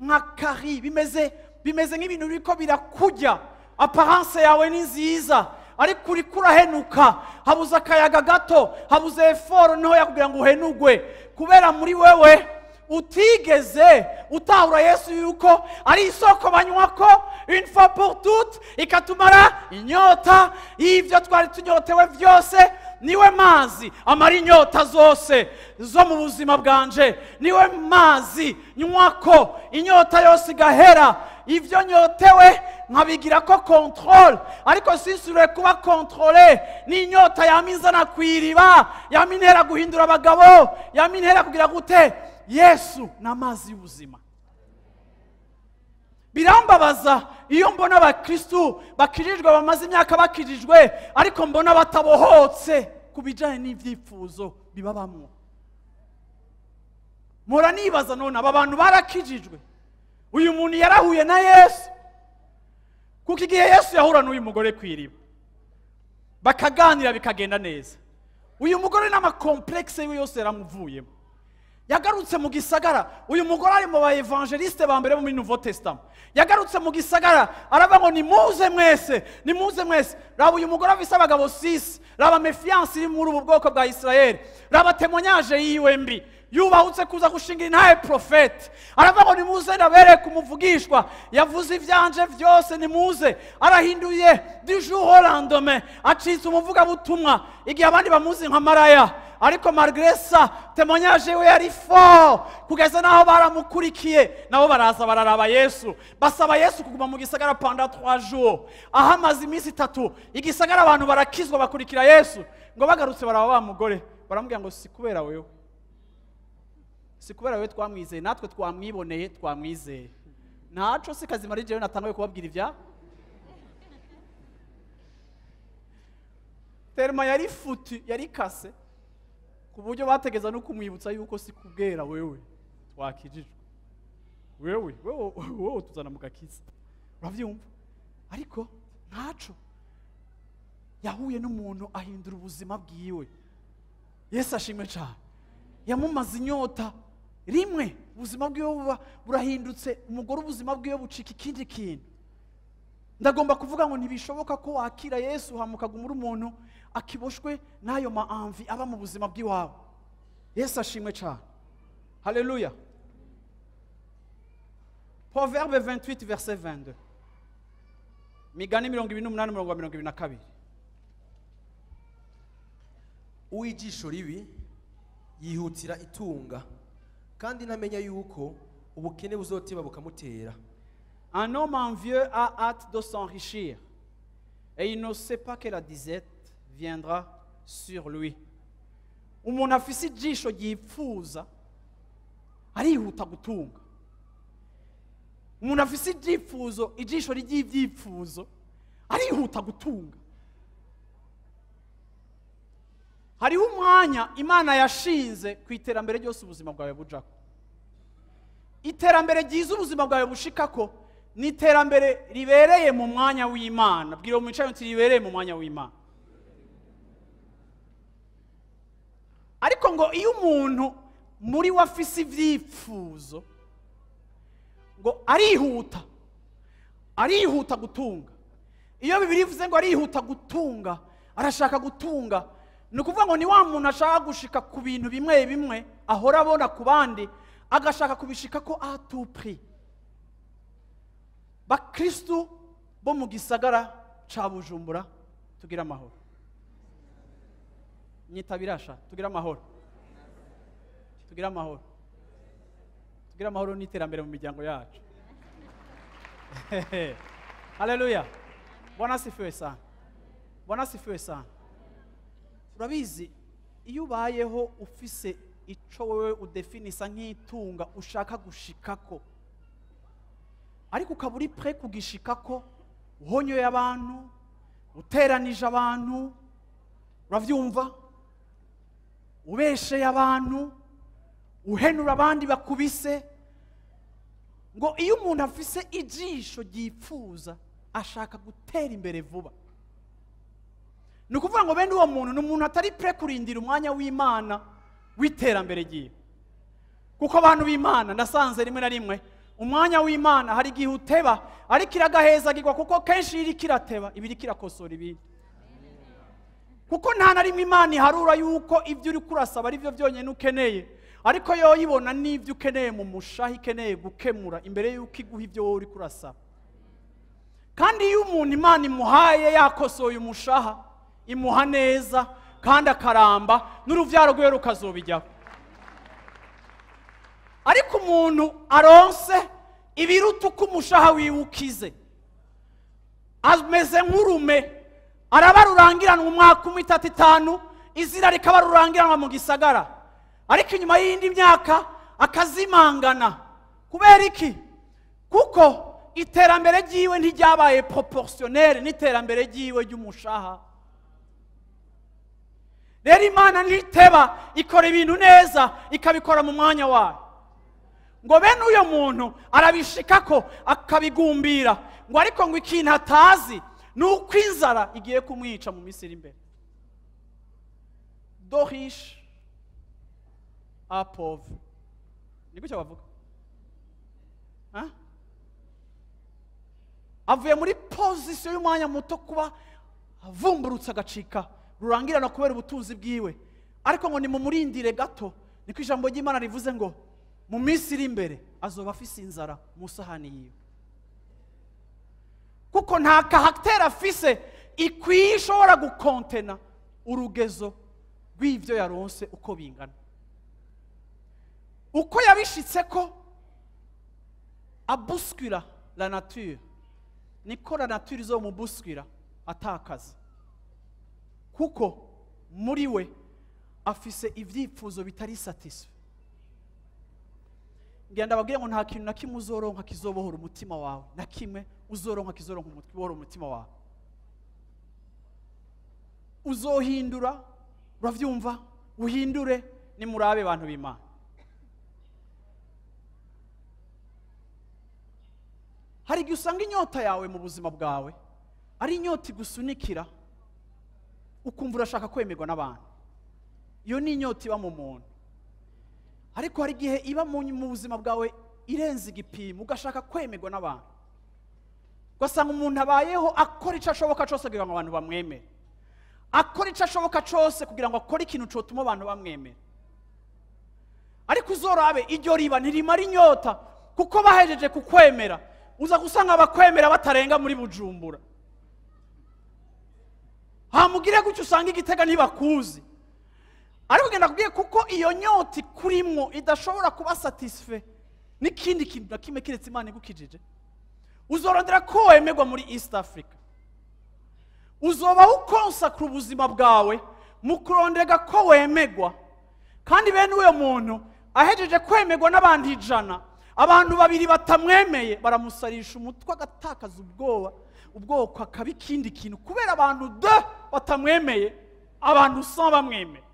nka carie, bimeze nk'ibintu biriko birakujya. Apparence yawe ni nziza, ariko uriko urahenuka, habuze akayaga gato, habuze effort ntoya kugira ngo uhenugwe, kubera muri wewe utigeze utahura Yesu yuko ari isoko banywako une fois pour toutes, ikatumara inyota y'ivyo twari tunyotewe vyose. Niwe mazi amara inyota zose zo mu buzima bwanje, niwe mazi nywako inyota yose igahera. Ivyo nyotewe nkabigira ko control, ariko sinsubire kuba contrôlé n'inyota yaminzana kwiriba, yamintera guhindura abagabo, yamintera kugira gute. Yesu n'amazi y'ubuzima. Birambabaza iyo mbona abakristu bakirijwe bamaze imyaka bakirijwe, ariko mbona batabohotse ku bijanye n'ivyifuzo bibabamwo. Mpora nibaza none aba bantu barakijijwe, uyu muntu yarahuye na Yesu, kuko igihe Yesu yahura n'uyu mugore kwiriba, Bakaganira bikagenda neza. Uyu mugore n'ama complexe yiwe yose yaramuvuyemo. Yagarutse mu gisagara. Uyu mugore ari mu ba évangéliste ba mbere muri Nouveau Testament. Yagarutse mu gisagara aravuga ngo nimuze mwese, nimuze mwese. Raba uyu mugore afise abagabo 6, raba méfiance iri muri ubu bwoko bwa Israel, raba témoignage yiwe mbi. Yubahutse kuza gushingira intahe prophète. Aravuga ngo nimuze ndabereke umuvugishwa, yavuze ivyanje vyose, nimuze. Arahinduye du jour au lendemain, acitse umuvugabutumwa igihe abandi bamuzi nka maraya. Ariko malgré ça, témoignage we yari fort kugeza naho baramukurikiye, nabo baraza bararaba Yesu, basaba Yesu kuguma mu gisagara pendant 3 jours. Ahamaze iminsi 3 igisagara abantu barakizwa bakurikira Yesu. Ngo bagarutse baraba wa mugore, baramubwira ngo si kubera wewe, si kubera wewe twamwizeye, natwe twamwiboneye twamwizeye. Ntaco si kazima ari jewe natanguye kubabwira ivya terma yari futu, yari kase ku buryo bategeza no kumwibutsa yuko si kubwera wewe twakijijwe, wewe wewe wewe tuzana mu gakiza. Uravyumva? Ariko ntaco yahuye n'umuntu ahindura ubuzima bwiwe. Yesu ashimwe cyane. Yamumaze inyota rimwe, ubuzima bwiwe buba burahindutse, umugore ubuzima bwiwe bucika ikindi kintu. Ndagomba kuvuga ngo ntibishoboka ko wakira Yesu hamukagumura umuntu akiboshwe n'ayo ma envie aba mu buzima bw'iwawe. Yesu ashimwe cyane. Haleluya. Proverbe 28 verset 22. Migani 28 umurongo wa 22.
Uwijisho ribi yihutira itunga, kandi ntamenya yuko ubukene buzoteba bukamutera.
Un homme envieux a hâte de s'enrichir, et il ne sait pas que la disette viendra sur lui. Umuntu afise ijisho ryipfuza arihuta gutunga. Umuntu afise ibyifuzo, ijisho ry'ibyifuzo arihuta gutunga. Hariho umwanya Imana yashinze ku iterambere ryose ubuzima bwawe bujako. Iterambere ryiza ubuzima bwawe bushikako ni iterambere ribereye mu mwanya w'Imana. Bwira umwicaye uti ribereye mu mwanya w'Imana. Ariko ngo iyo umuntu muri we afise ibyifuzo ngo arihuta, arihuta gutunga. Iyo Bibiliya ivuze ngo arihuta gutunga, arashaka gutunga, ni ukuvuga ngo ni wa muntu ashaka gushika ku bintu bimwe bimwe ahora abona ku bandi, agashaka kubishika ko à tout prix. Bakristu bo mu gisagara ca Bujumbura tugira amahoro. Nyitabirasha tugira amahoro. Tugira amahoro. Tugira amahoro n'iterambere mu miryango yacu. Haleluya. Bwana asifiwe sana. Bwana asifiwe sana. Urabizi iyo ubayeho ufise ico wewe udefinisa nk'itunga ushaka gushikako, ariko ukaba uri prêt kugishikako uhonyoye abantu, uteranije abantu, uravyumva, ubesheye abantu, uhenura abandi bakubise. Ngo iyo umuntu afise ijisho ryipfuza ashaka gutera imbere vuba, ni ukuvuga ngo bene uwo muntu ni umuntu atari prêt kurindira umwanya w'Imana w'iterambere ryiwe. Kuko abantu b'Imana ndasanze rimwe na rimwe umwanya w'Imana hari igihe uteba, ariko iragahezagirwa, kuko kenshi iri kirateba ibiri kirakosora ibindi. Kuko nta na rimwe Imana iharura yuko ibyo uri kurasaba ari byo byonyine ukeneye, ariko yo yibona n'ibyo ukeneye mu mushaha ikeneye gukemura imbere yuko iguha ibyo wowe uri kurasaba. Kandi iyo umuntu Imana imuhaye yakosoye umushaha, imuha neza kandi akaramba, n'uruvyaro rwiwe rukazobijyaho. Ariko umuntu aronse ibiruta uko umushaha wiwe ukize, ameze nk'urume, araba rurangiranwa umwaka umwe, itatu, itanu, izina rikaba rurangiranwa mu gisagara, ariko inyuma y'indi myaka akazimangana. Kubera iki? Kuko iterambere ryiwe ntiryabaye proportionnel n'iterambere ryiwe ry'umushaha. Rero Imana ntiteba, ikora ibintu neza, ikabikora mu mwanya wayo. Ngo bene uyo muntu arabishikako akabigumbira, ngo ariko ngo ikintu atazi Nuko inzara igiye kumwica mu minsi iri imbere. De riche à pauvre. Ni gutya bavuga? Hein? Avuye muri position y'umwanya muto kuba avumburutse agacika rurangirana kubera ubutunzi bwiwe, ariko ngo nimumurindire gato, niko ijambo ry'Imana rivuze ngo mu minsi iri imbere azoba afise inzara mu sahani yiwe, kuko nta caractère afise ikwiye ishobora gukontena urugezo rw'ivyo yaronse uko bingana. Uko yabishitse ko abuskura la nature, niko la nature izomubuskura atakaza, kuko muri we afise ivyifuzo bitari satisfait. Ngenda babwiye ngo nta kintu na kimwe uzoronka kizobohora umutima wawe, na kimwe uzoronka kizoronka umutima wawe. Uzohindura, uravyumva, uhindure, nimurabe bantu b'Imana. Hari igihe usanga inyota yawe mu buzima bwawe ari inyota igusunikira, ukumva urashaka kwemerwa n'abantu. Iyo ni inyota iba mu muntu, ariko hari igihe iba mu buzima bwawe irenze igipimo, ugashaka kwemerwa n'abantu, ugasanga umuntu abayeho akora icyo ashoboka cyose kugira ngo abantu bamwemere, akora icyo ashoboka cyose kugira ngo akore ikintu cyotuma abantu bamwemera. Ariko uzorabe iryo riba ntirimara inyota, kuko bahejeje kukwemera, uza gusanga abakwemera batarenga muri Bujumbura. Hamugire gutyo usanga igitega ntibakuzi. Ariko genda kubwiye kuko iyo nyota kurimwo idashobora kuba satisfait n'ikindi kintu na kimwe kiretse Imana igukijije. Uzorondera ko wemerwa muri East Africa, uzoba ukonsakra ubuzima bwawe mu kurondera ko wemerwa. Kandi bene uyo muntu ahejeje kwemerwa n'abantu 100, abantu babiri batamwemeye baramusarisha umutwe agatakaza ubwoba, ubwoko akaba ikindi kintu kubera abantu 2 batamwemeye, abantu 100 bamwemeye.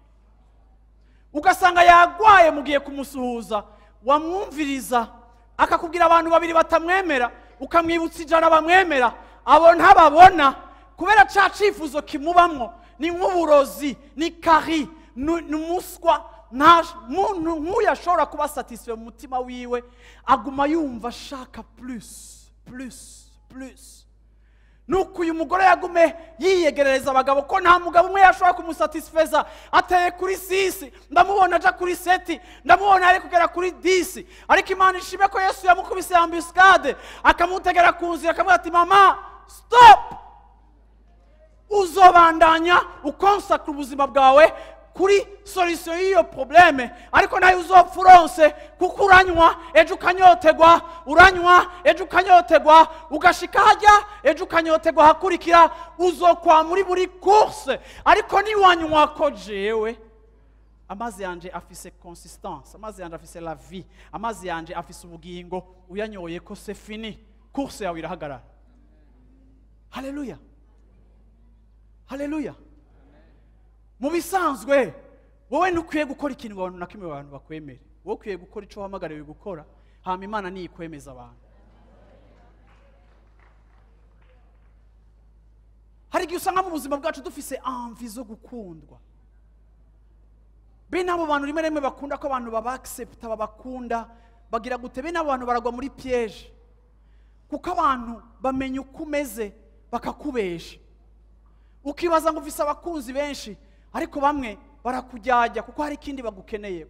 Ugasanga yagwaye mugiye kumusuhuza, wamwumviriza akakubwira abantu babiri batamwemera, ukamwibutsa 100 bamwemera, abo ntababona kubera ca cifuzo kimubamwo. Ni nk'uburozi, ni kari, ni umuswa. Nta muntu nk'uyu ashobora kuba satisfait mu mutima wiwe, aguma yumva ashaka plus plus plus. Nuko uyu mugore yagume yiyegerereza abagabo ko nta mugabo umwe yashobora kumusatisfeza. Ateye kuri 6, ndamubona aja kuri 7, ndamubona ari kugera kuri 10, ariko Imana ishime ko Yesu yamukubise embuscade, akamutegera ku nzira, akamubwira ati mama stop, uzobandanya ukonsakra ubuzima bwawe kuri solution y'iyo probleme, ariko nayo uzopfa uronse, kuko uranywa ejo ukanyotegwa, uranywa ejo ukanyotegwa, ugashika hajya ejo ukanyotegwa hakurikira, uzokwa muri buri course. Ariko niwanywa ko jewe amazi yanje afise consistance, amazi yanje afise la vie, amazi yanje afise ubugingo, uyanyoye ko c'est fini, course yawe irahagarara. Haleluya, haleluya. Mu bisanzwe wowe ntukwiye gukora ikintu ngo abantu na kimwe abantu bakwemere, wowe ukwiye gukora ico wahamagariwe gukora, hama Imana niyikwemeza abantu. Hari igihe usanga mu buzima bwacu dufise envie zo gukundwa. Bene abo bantu rimwe rimwe bakunda ko abantu babaaccepta, babakunda, bagira gute, bene abo bantu baragwa muri piège, kuko abantu bamenya uko umeze bakakubesha. Ukibaza ngo ufise abakunzi benshi, ariko bamwe barakujyajya kuko hari ikindi bagukeneye.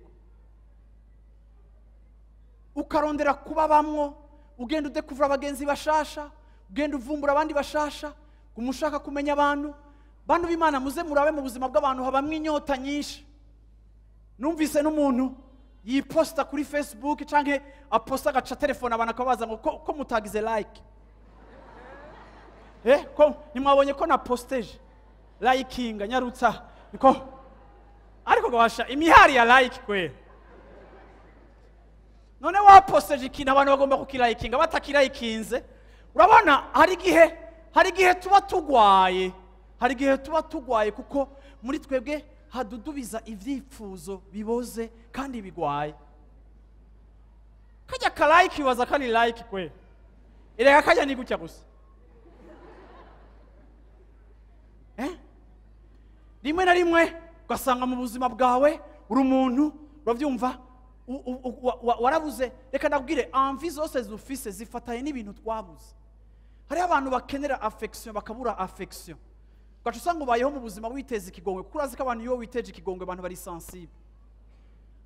Ukarondera kuba bamwo, ugenda udekuvura abagenzi bashasha, ugenda uvumbura abandi bashasha, umushaka kumenya abantu. Bantu b'Imana muze murabe mu buzima bw'abantu habamwe inyota nyinshi. Numvise n'umuntu yiposta kuri Facebook canke aposta agaca telefone abantu akabaza ngo ko mutagize like. Ko nimwabonye ko na posteje likinga nyarutsa niko, ariko gawasha imihari ya like kwe. None waposteje ikintu abantu bagomba kukilikinga, batakilikinze. Urabona hari igihe tuba tugwaye, hari igihe tuba tugwaye kuko muri twebwe hadudubiza ivyifuzo biboze kandi bigwaye. Kajya ka like waza kani like kwe, erega kajya ni gutya gusa. Rimwe na rimwe ugasanga mu buzima bwawe uri umuntu, urabyumva, warabuze. Reka ndabwire, envie zose zufise zifatanye n'ibintu twabuze. Hariho abantu bakenera affection bakabura affection, ugaca usanga ubayeho mu buzima witeza ikigongwe, kuko urazi ko abantu iyo witeje ikigongwe abantu bari sensible.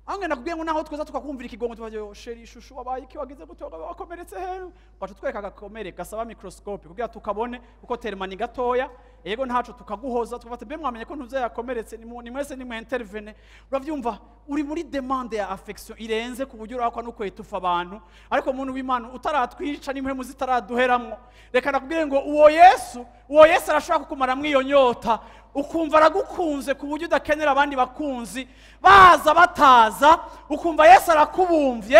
Aho ngenda kubwiye ngo naho tweza tukakumvira ikigongwe, tubaje chéri, chouchou, wabaye iki, wagize gute, wakomeretse heru, ugaca utwereka agakomere gasaba microscope kugira tukabone kuko termani gatoya, yego ntaco tukaguhoza, tukafata mbe mwamenye ko ntuze yakomeretse, ni mwese ni mwe intervene. Uravyumva, uri muri demande ya affection irenze ku buryo urakwa no kwetufa abantu. Ariko umuntu w'Imana utaratwica n'impwemu zitaraduheramwo, reka nakubwire ngo uwo Yesu arashobora kukumara mwiyo nyota, ukumva aragukunze ku buryo udakenera abandi bakunzi baza bataza, ukumva Yesu arakubumvye,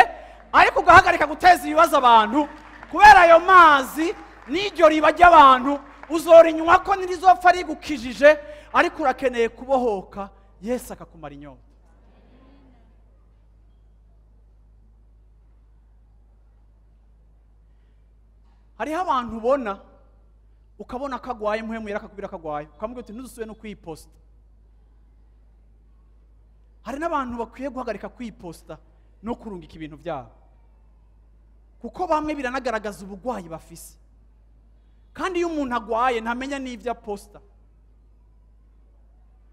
ariko ugahagarika guteza ibibazo abantu kubera ayo mazi n'iryo riba ry'abantu uzorinywa ko ntirizopfa rigukijije, ariko urakeneye kubohoka Yesu akakumara inyota. Hariho abantu ubona ukabona kagwaye, impwemu yarakakubwira kagwaye, ukamubwira uti ntuzusubire no kwiposta. Hari n'abantu bakwiye guhagarika kwiposta no kurungika ibintu byabo, kuko bamwe biranagaragaza ubugwayi bafise. Kandi iyo umuntu agwaye ntamenya n'ibyo aposta,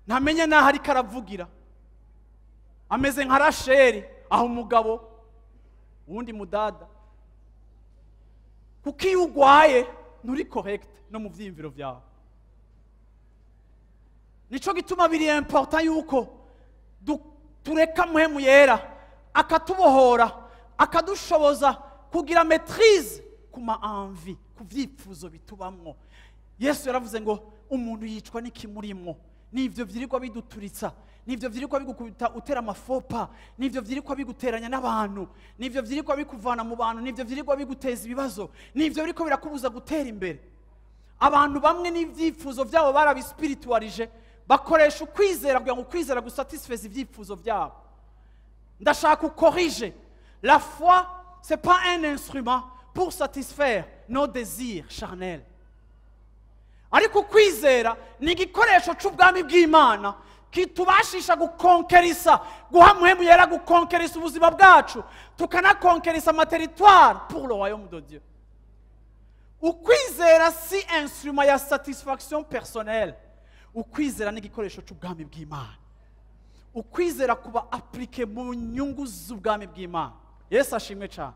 ntamenya n'aho ariko aravugira, ameze nka Rasheli aho umugabo uwundi mudada. Kuko iyo ugwaye nturi correct no mu vyiyumviro vyawe. Nico gituma biri important yuko tureka Mpwemu Yera akatubohora, akadushoboza kugira maîtrise ku ma envie, ku vyifuzo bitubamwo. Yesu yaravuze ngo umuntu yicwa n'ikimurimwo, nivyo vyirikwa biduturitsa, nivyo vyirikwa bigukubita utera amafopa, nivyo vyirikwa biguteranya n'abantu, nivyo vyirikwa bikuvana mu bantu, nivyo vyirikwa biguteza ibibazo, nivyo biriko birakubuza gutera imbere. Abantu bamwe n'ivyifuzo vyabo barabispiritualije, bakoresha ukwizera kugira ngo ukwizera gusatisfeze ivyifuzo vyabo. Ndashaka corriger. La foi, c'est pas un instrument pour satisfaire nos désirs charnels. Ariko ukwizera ni igikoresho c'ubwami bw'Imana kitubashisha gukonkerisa, guha Mpwemu Yera gukonkerisa ubuzima bwacu, tukanakonkerisa amateritware pour le royaume de Dieu. Ukwizera si instrument ya satisfaction personnelle. Ukwizera ni igikoresho c'ubwami bw'Imana. Ukwizera kuba appliqué mu nyungu z'ubwami bw'Imana. Yesu ashimwe cyane.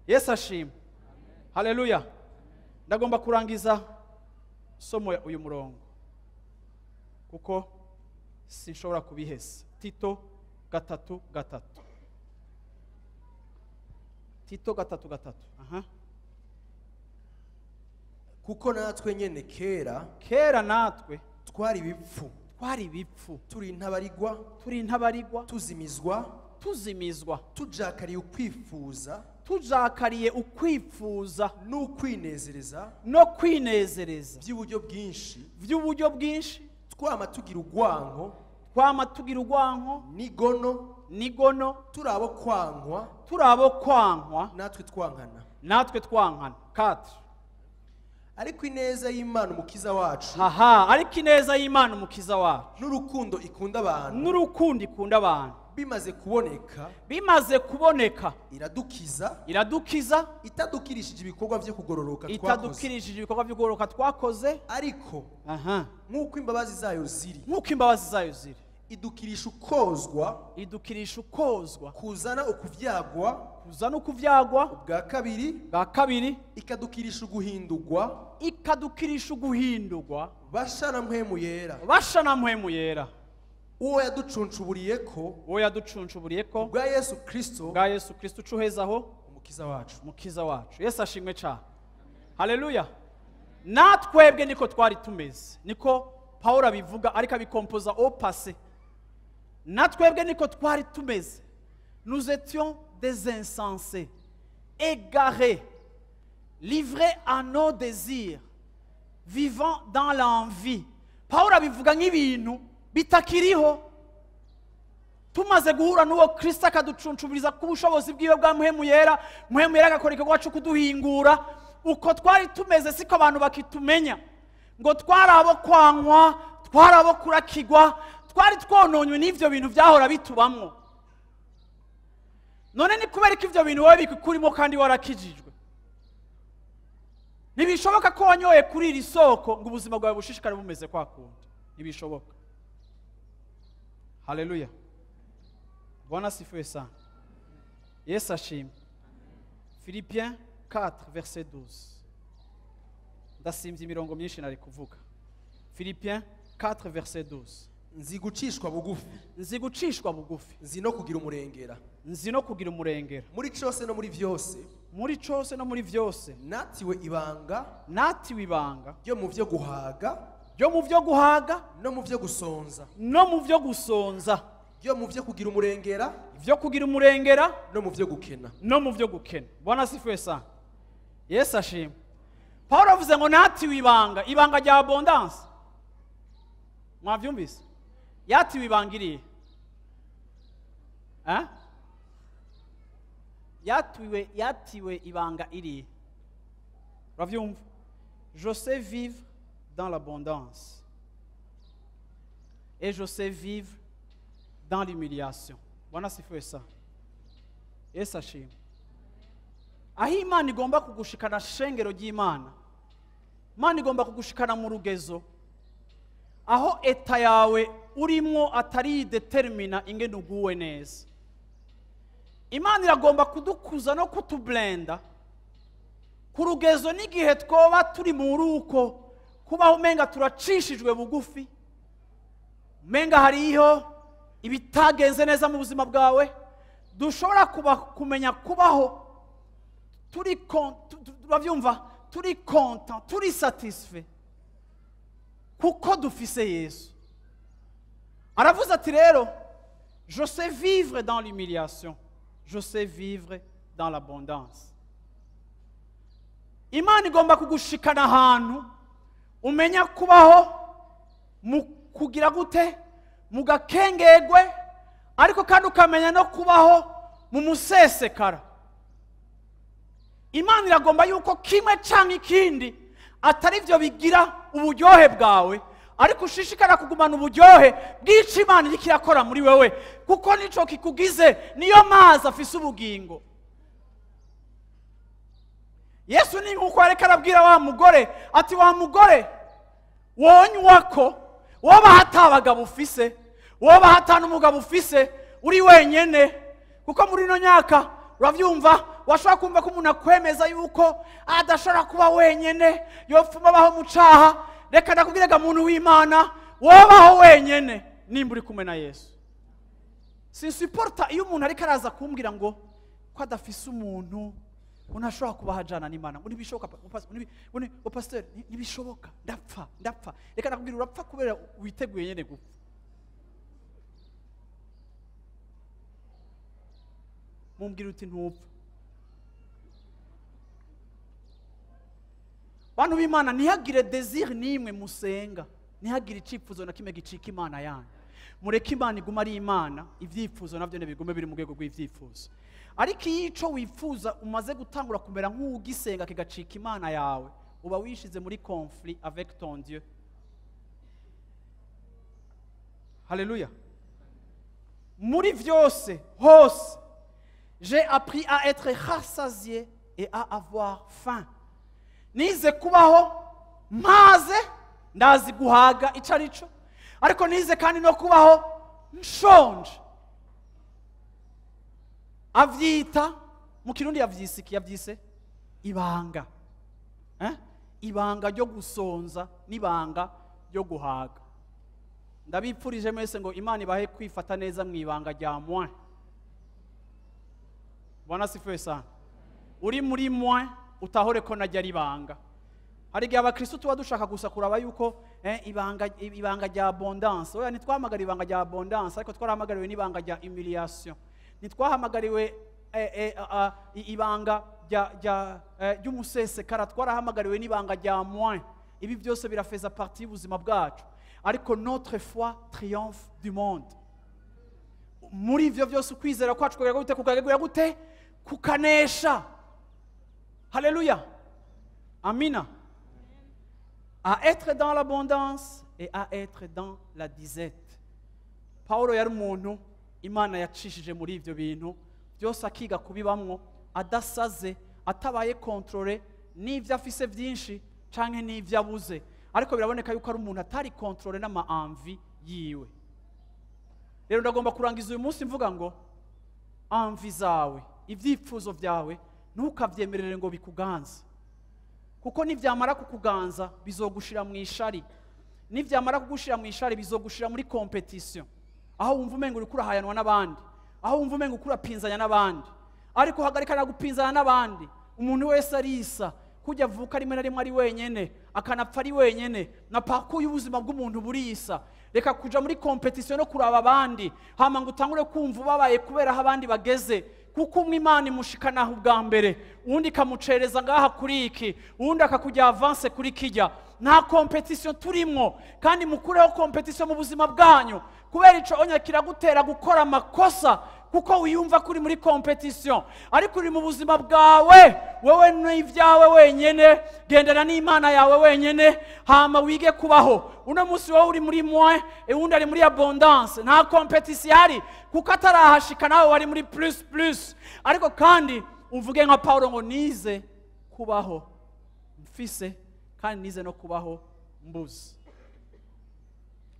Yesu ashimwe. Haleluya. Ndagomba kurangiza somo uyu murongo kuko sinshobora kubihesa. Tito 3:3. Tito 3:3. Aha.
Kuko natwe nyene kera
natwe
twari ibipfu, turi intabarigwa, tuzimizwa, tujakariye ukwifuza, n'ukwinezereza, by'uburyo bwinshi, twama tugira urwanko, nigono, turabo kwankwa, natwe twankana.
4.
Ariko ineza y'Imana umukiza wacu,
ariko ineza y'Imana umukiza wacu,
n'urukundo ikunda abantu, bimaze
kuboneka, iradukiza,
itadukirishije ibikorwa byo kugororoka
twakoze,
ariko nk'uko imbabazi zayo ziri, idukirisha ukozwa, kuzana ukuvyagwa, ubwa kabiri, ikadukirisha
uguhindurwa,
basha na Mpwemu Yera, uwo yaducuncuburiye ko bwa Yesu Kristo,
ucuhezaho
umukiza wacu.
Yesu ashimwe cyane. Haleluya. Natwebwe niko twari tumeze, niko Paulo abivuga, ariko abikompoza au passé. Natwebwe niko twari tumeze. Nous étions des insensés, égarés, livrés à nos désirs, vivant dans l'envie. Paulo abivuga nk'ibintu bitakiriho. Tumaze guhura n'uwo Kristo akaducuncubiriza ku bushobozi bwiwe bwa Mpwemu Yera, Mpwemu Yera agakora igikorwa cyo kuduhingura. Uko twari tumeze siko abantu bakitumenya, ngo twari abo kwankwa, Twari abo kurakigwa, twari twononywe n'ivyo bintu vyahora bitubamwo. None ni kubera ko ivyo bintu wowe bikurimo kandi warakijijwe? Ntibishoboka ko wanyoye kuri iri soko ngo ubuzima bwawe bushishikare bumeze kwa kundi. Ntibishoboka. Haleluya. Bwana asifiwe sana. Yesu ashimwe. Philippiens 4 verset 12. Ndasimvye imirongo myinshi nari kuvuga. Philippiens 4 verset 12.
Nzi gucishwa bugufi.
Nzi gucishwa bugufi.
Nzi no kugira umurengera.
Nzi no kugira umurengera.
Muri cose no muri vyose.
Muri cose no muri vyose.
Natiwe ibanga.
Natiwe ibanga.
Ryo mu vyo guhaga.
Ryo mu vyo guhaga.
No mu vyo gusonza.
No mu vyo gusonza.
Ryo mu vyo kugira umurengera.
Vyo kugira umurengera.
No mu vyo gukena.
No mu vyo gukena. Bwana asifiwe sana. Yesu ashimwe. Paulo avuze ngo natiwe ibanga, ibanga rya abondance. Mwavyumvise? Yatiwe ibanga irihe? Eh? Yatiwe ibanga irihe? Uravyumva? Je sais vivre dans l'abondance. Et je sais vivre dans l'humiliation. Bwana asifiwe sana. Yesu ashimwe. Aho Imana igomba kugushikana shengero ry'Imana, Imana igomba kugushikana mu rugezo aho eta yawe urimo atari determina ingene uguwe neza. Imana iragomba kudukuza no kutublenda ku rugezo n'igihe twoba turi mu ruko kubaho umenga turacishijwe bugufi, umenga hariho ibitagenze neza mu buzima bwawe, dushobora kumenya kubaho turi turavyumva, turi content, turi satisfait kuko dufise Yesu. Aravuze ati rero, je sais vivre dans l'humiliation, je sais vivre dans l'abondance. Imana igomba kugushikana ahantu umenya kubaho mu kugira gute, mu gakengegwe, ariko kandi ukamenya no kubaho mu musesekara. Imana iragomba yuko kimwe canke ikindi atari byo bigira uburyohe bwawe, ariko ushishikara kugumana uburyohe bw'ico Imana iriko irakora muri wewe, kuko nico kikugize, niyo mazi afise ubugingo. Yesu ni nkuko ariko arabwira wa mugore ati wa mugore wonywako, woba hatabagabo ufise, woba hatana umugabo ufise, uri wenyene, kuko muri ino myaka uravyumva, washobora kumva ko umuntu akwemeza yuko adashobora kuba wenyene, yopfuma abaho mu caha. Reka ndakubwire ga muntu w'Imana, wobaho wenyene nimba uri kumwe na Yesu. Sinsuporta iyo umuntu ariko araza kumbwira ngo ko adafise umuntu unashobora kubaha ajana n'Imana, ngo ntibishoboka, ngo pasteur ntibishoboka, ndapfa ndapfa. Reka ndakubwira, urapfa kubera witeguye nyene gupfa. Mumbwira uti ntupfa. Bantu b'Imana, ntihagire désir nimwe musenga, ntihagire icipfuzo na kimwe gicika Imana yanyu. Mureke Imana iguma ari Imana, ivyifuzo navyo ntibigume biri mu rwego rw'ivyifuzo. Ariko iyo ico wifuza umaze gutangura kumera nk'ugisenga kigacika Imana yawe, uba wishize muri conflit avec ton Dieu. Haleluya. Muri vyose hose, j'ai appris à être rassasié et à avoir faim. Nize kubaho maze ndazi guhaga ico arico, ariko nize kandi no kubaho nshonje. Avyita mu Kirundi yavyise iki? Yavyise ibanga. Ibanga ryo gusonza n'ibanga ryo guhaga. Ndabipfurije mwese ngo Imana ibahe kwifata neza mu ibanga rya moins. Bwana asifiwe sana. Uri muri moins utahore ko najya ari ibanga. Hari igihe abakristo tuba dushaka gusa kuraba yuko ibanga rya abondance. Oya, ntitwahamagariwe ibanga rya abondance, ariko twarahamagariwe n'ibanga rya humiliation. Ntitwahamagariwe ibanga ry'umusesekara, twarahamagariwe n'ibanga rya moins. Ibi byose birafeza partie y'ubuzima bwacu, ariko notre foi triomphe du monde. Muri ivyo byose ukwizera kwacu kugira gute? Kugira gute? Kukanesha. Haleluya. Amina. À être dans l'abondance et à être dans la disette. Paulo yari umuntu Imana yacishije muri ivyo bintu byose, akiga kubibamwo adasaze, atabaye contrôlé n'ivyo afise vyinshi canke n'ivyo abuze. Ariko biraboneka yuko ari umuntu atari contrôlé n'ama envie yiwe. Rero ndagomba kurangiza uyu munsi mvuga ngo envie zawe, ibyifuzo byawe, ntukavyemerere ngo bikuganze, kuko nivyamara kukuganza bizogushira mu ishari, nivyamara kugushira mu ishari bizogushira muri compétition, aho wumva umengo uriko urahayanwa n'abandi, aho wumva umengo uriko urapinzanya n'abandi. Ariko hagarika na gupinzana n'abandi. Umuntu wese arisa, kujya avuka rimwe na rimwe ari wenyene, akanapfa ari wenyene, na parcours y'ubuzima bw'umuntu burisa. Reka kuja muri compétition no kuraba abandi, hama ngo utangure kumva ubabaye kubera aho abandi bageze, kuko umwe Imana imushikana aho ubwa mbere, uwundi ikamucereza ngaha kuri iki, uwundi akakujya avance kuri kijya. Nta compétition turimwo, kandi mukureho compétition mu buzima bwanyu, kubera ico onya kiragutera gukora amakosa, kuko wiyumva kuri muri compétition. Ariko uri mu buzima bwawe wewe n'ivyawe wenyene, gendana n'Imana yawe wenyene, hama wige kubaho. Uno munsi wowe uri muri moins, uwundi ari muri abondance. Nta compétition ihari, kuko atarahashika nawe wari muri plus plus. Ariko kandi uvuge nka Paulo ngo nize kubaho mfise, kandi nize no kubaho mbuze.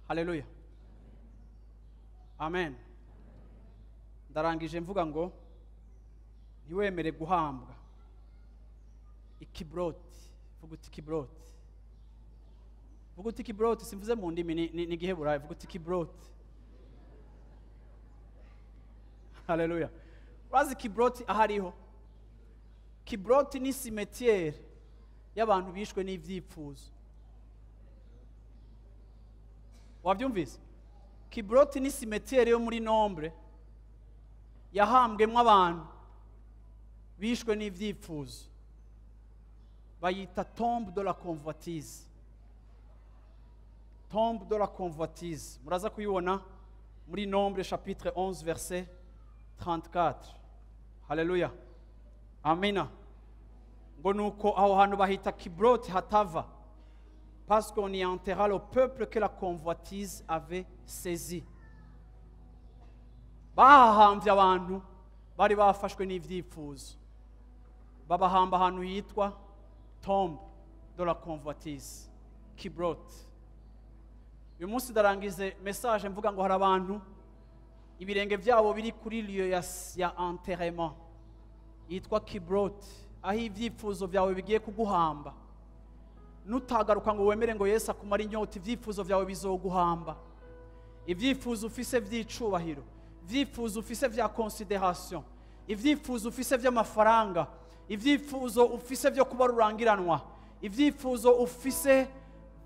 Haleluya, amen. Ndarangije mvuga ngo ntiwemere guhambwa ikibroti. Vuga uti kibroti, vuga uti kibroti. Simvuze mu ndimi, ni igiheburayo. Vuga uti kibroti. Haleluya. Urazi kibroti ahariho? Kibroti ni cimetière y'abantu bishwe n'ivyifuzo. Wavyumvise? Kibroti ni cimetière yo muri Nombre yahambwemo abantu bishwe n'ivyifuzo, bayita tombe de la convoitise. Tombe de la convoitise, muraza kuyibona muri Nombre chapitre 11 verset 34. Haleluya, amina. Ngo nuko aho hantu bahita Kibroti Hatava parce qu'on y enterra le peuple que la convoitise avait saisi. Bahahambye abantu bari bafashwe n'ivyifuzo, babahamba ahantu hitwa tombe de la convoitise, Kibrot. Uyu munsi ndarangize message mvuga ngo hari abantu ibirenge byabo biri kuri lieu ya enterrement yitwa Kibrot, aho ibyifuzo byawe bigiye kuguhamba. Nutagaruka ngo wemere ngo Yesu akumara inyota, ibyifuzo byawe bizoguhamba. Ibyifuzo ufise vy'icubahiro, ibyifuzo ufise vya considération, ibyifuzo ufise vy'amafaranga, ibyifuzo ufise vyo kuba rurangiranwa, ibyifuzo ufise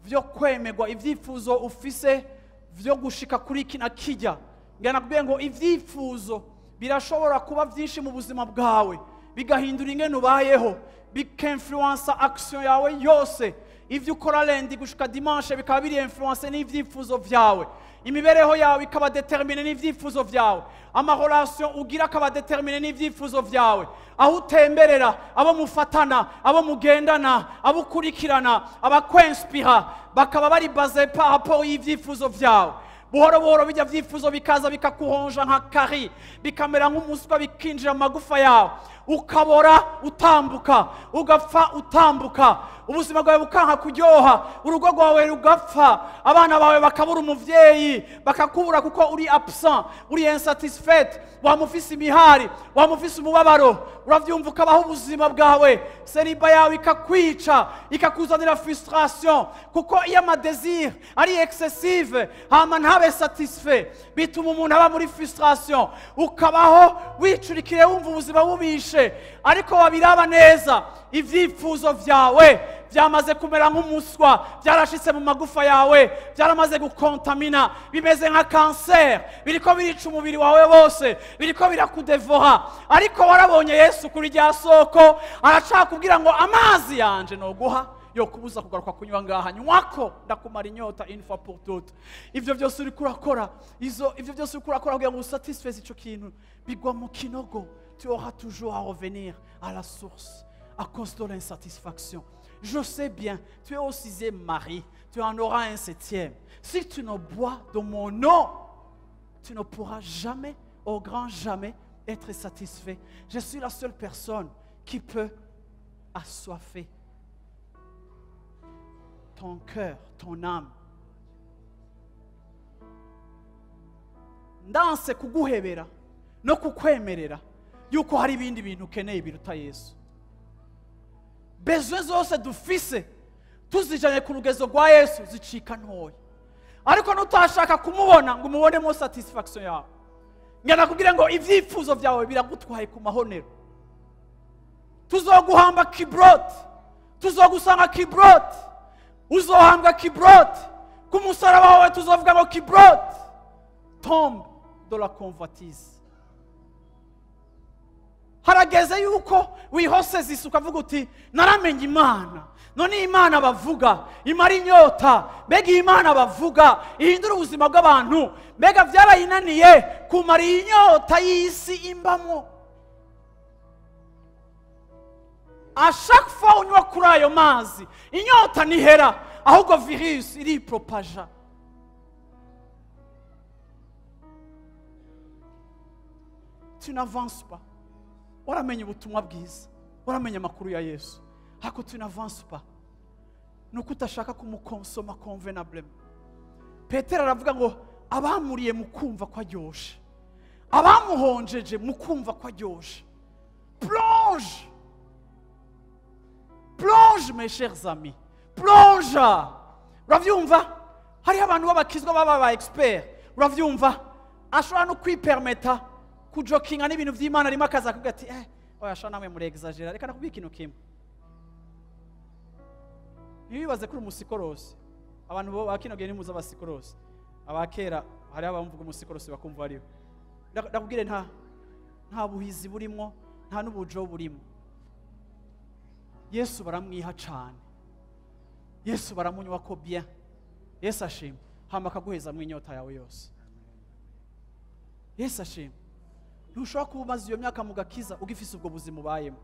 vyo kwemerwa, ibyifuzo ufise vyo gushika kuri iki na kijya. Ngira nakubwiye ngo ibyifuzo birashobora kuba byinshi mu buzima bwawe, bigahindura ingene ubayeho, bikinfluensa action yawe yose. Ivyo ukora lundi gushika dimanche bikaba biri influencé n'ivyifuzo vyawe. Imibereho yawe ikaba déterminée n'ivyifuzo vyawe. Ama relation ugira akaba déterminé n'ivyifuzo vyawe. Aho utemberera, abo mufatana, abo mugendana, abo ukurikirana, abakwinspira, bakaba bari basé par rapport y'ivyifuzo vyawe. Buhoro buhoro bijya vyifuzo bikaza bikakuhonja nka kari, bikamera nk'umuswa, bikinjira mu magufa yawe, ukabora utambuka, ugapfa utambuka, ubuzima bwawe bukanka kuryoha, urugo rwawe rugapfa, abana bawe bakabura umuvyeyi, bakakubura kuko uri absent, uri insatisfait, wamufise imihari, wamufise umubabaro. Uravyumva, ukabaho ubuzima bwawe, célibat yawe ikakwica, ikakuzanira frustration, kuko iyo ama désir ari excessive hama ntabe satisfait, bituma umuntu aba muri frustration, ukabaho wicurikire, wumva ubuzima bubishe. Ariko wabiraba neza, ivyifuzo vyawe byamaze kumera nk'umuswa, byarashitse mu magufa yawe, byaramaze gukontamina, bimeze nka kanseri, biriko birica umubiri wawe wose, biriko birakudevora. Ariko warabonye Yesu kuri rya soko, aracakubwira ngo amazi yanje noguha yo kubuza kugaruka kunywa ngaha, nywako ndakumara inyota une fois pour toutes. Ivyo byose uriko urakora, izo ivyo byose uriko urakora kugira ngo usatisfaise ico kintu, bigwa mu kinogo. Tu auras toujours à revenir à la source à cause de l'insatisfaction. Je sais bien, tu es au 6e mari, tu en auras un 7e. Si tu ne bois de mon eau, tu ne pourras jamais, au grand jamais, être satisfait. Je suis la seule personne qui peut assoiffer ton cœur, ton âme. Ndanse kuguhebera no kukwemerera yuko hari ibindi bintu ukeneye biruta Yesu. Besoin zose dufise tuzijanye ku rugezo rwa Yesu zicika ntoya. Ariko nutashaka kumubona ngo umubonemo satisfaction yawe, ngana kugira ngo ivyifuzo vyawe biragutwaye ku mahonero. Tuzoguhamba kibrot, tuzogusanga kibrot, uzohambwa kibrot, ku musaraba wawe tuzovuga ngo kibrot. Tombe de la convoitise. Harageze yuko wihoseza isuka avuga uti naramenye Imana, none Imana bavuga imara inyota, mbega Imana bavuga ihindura ubuzima bw'abantu, mbega vyarayinaniye kumara inyota y'isi imbamo. A chaque fois unywa kuri ayo mazi inyota nihera, ahubwo virus iripropaja. Tu n'avances pas. Waramenye ubutumwa bwiza, waramenye amakuru ya Yesu, ariko tu n'avances pas. Nuko utashaka kumukonsoma convenablement. Petero aravuga ngo abamuriye mu kumva ko aryoshe, abamuhonjeje mu kumva ko aryoshe. Plonge, plonge mes chers amis, plonge. Uravyumva? Hariho abantu b'abakizwa baba ba expert. Uravyumva? Ashobora no kwipermeta kujokinga n'ibintu vy'Imana, arimo akaza akavuga ati oya sha namwe muri exagera. Reka nakubwira ikintu kimwe, ntiwibaze kuri umusikorosi. Abantu bo bakino gihe nimuza abasikorosi, abakera hari abamvuga umusikorosi bakumva ariwe. Ndakubwire nta buhizi burimo, nta n'ubujo burimo. Yesu baramwiha cane, Yesu baramunywa ko bien. Yesu ashima hama akaguheza mu inyota yawe yose. Yesu ashima. Ntushobora kuba umaze iyo myaka mu gakiza ugifise ubwo buzima ubayemo.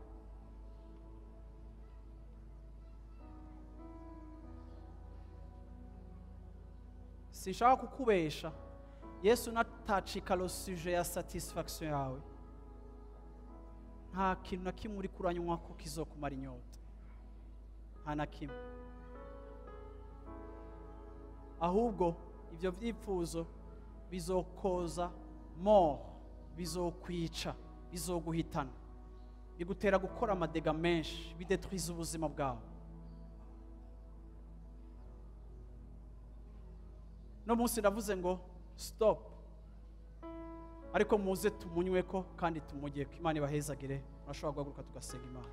Sinshaka kukubesha, Yesu natacika lo sujet ya satisfaction yawe, nta kintu na kimwe uri kuranywa ko kizokumara inyota, nta na kimwe. Ahubwo ivyo vyifuzo bizokoza mort, bizokwica, bizoguhitana, bigutera gukora amadega menshi, bidetwiza ubuzima bwawe. No munsi ndavuze ngo stop, ariko muze tumunyweko kandi tumujyeko. Imana ibahezagire. Murashobora guhaguruka tugasenga Imana.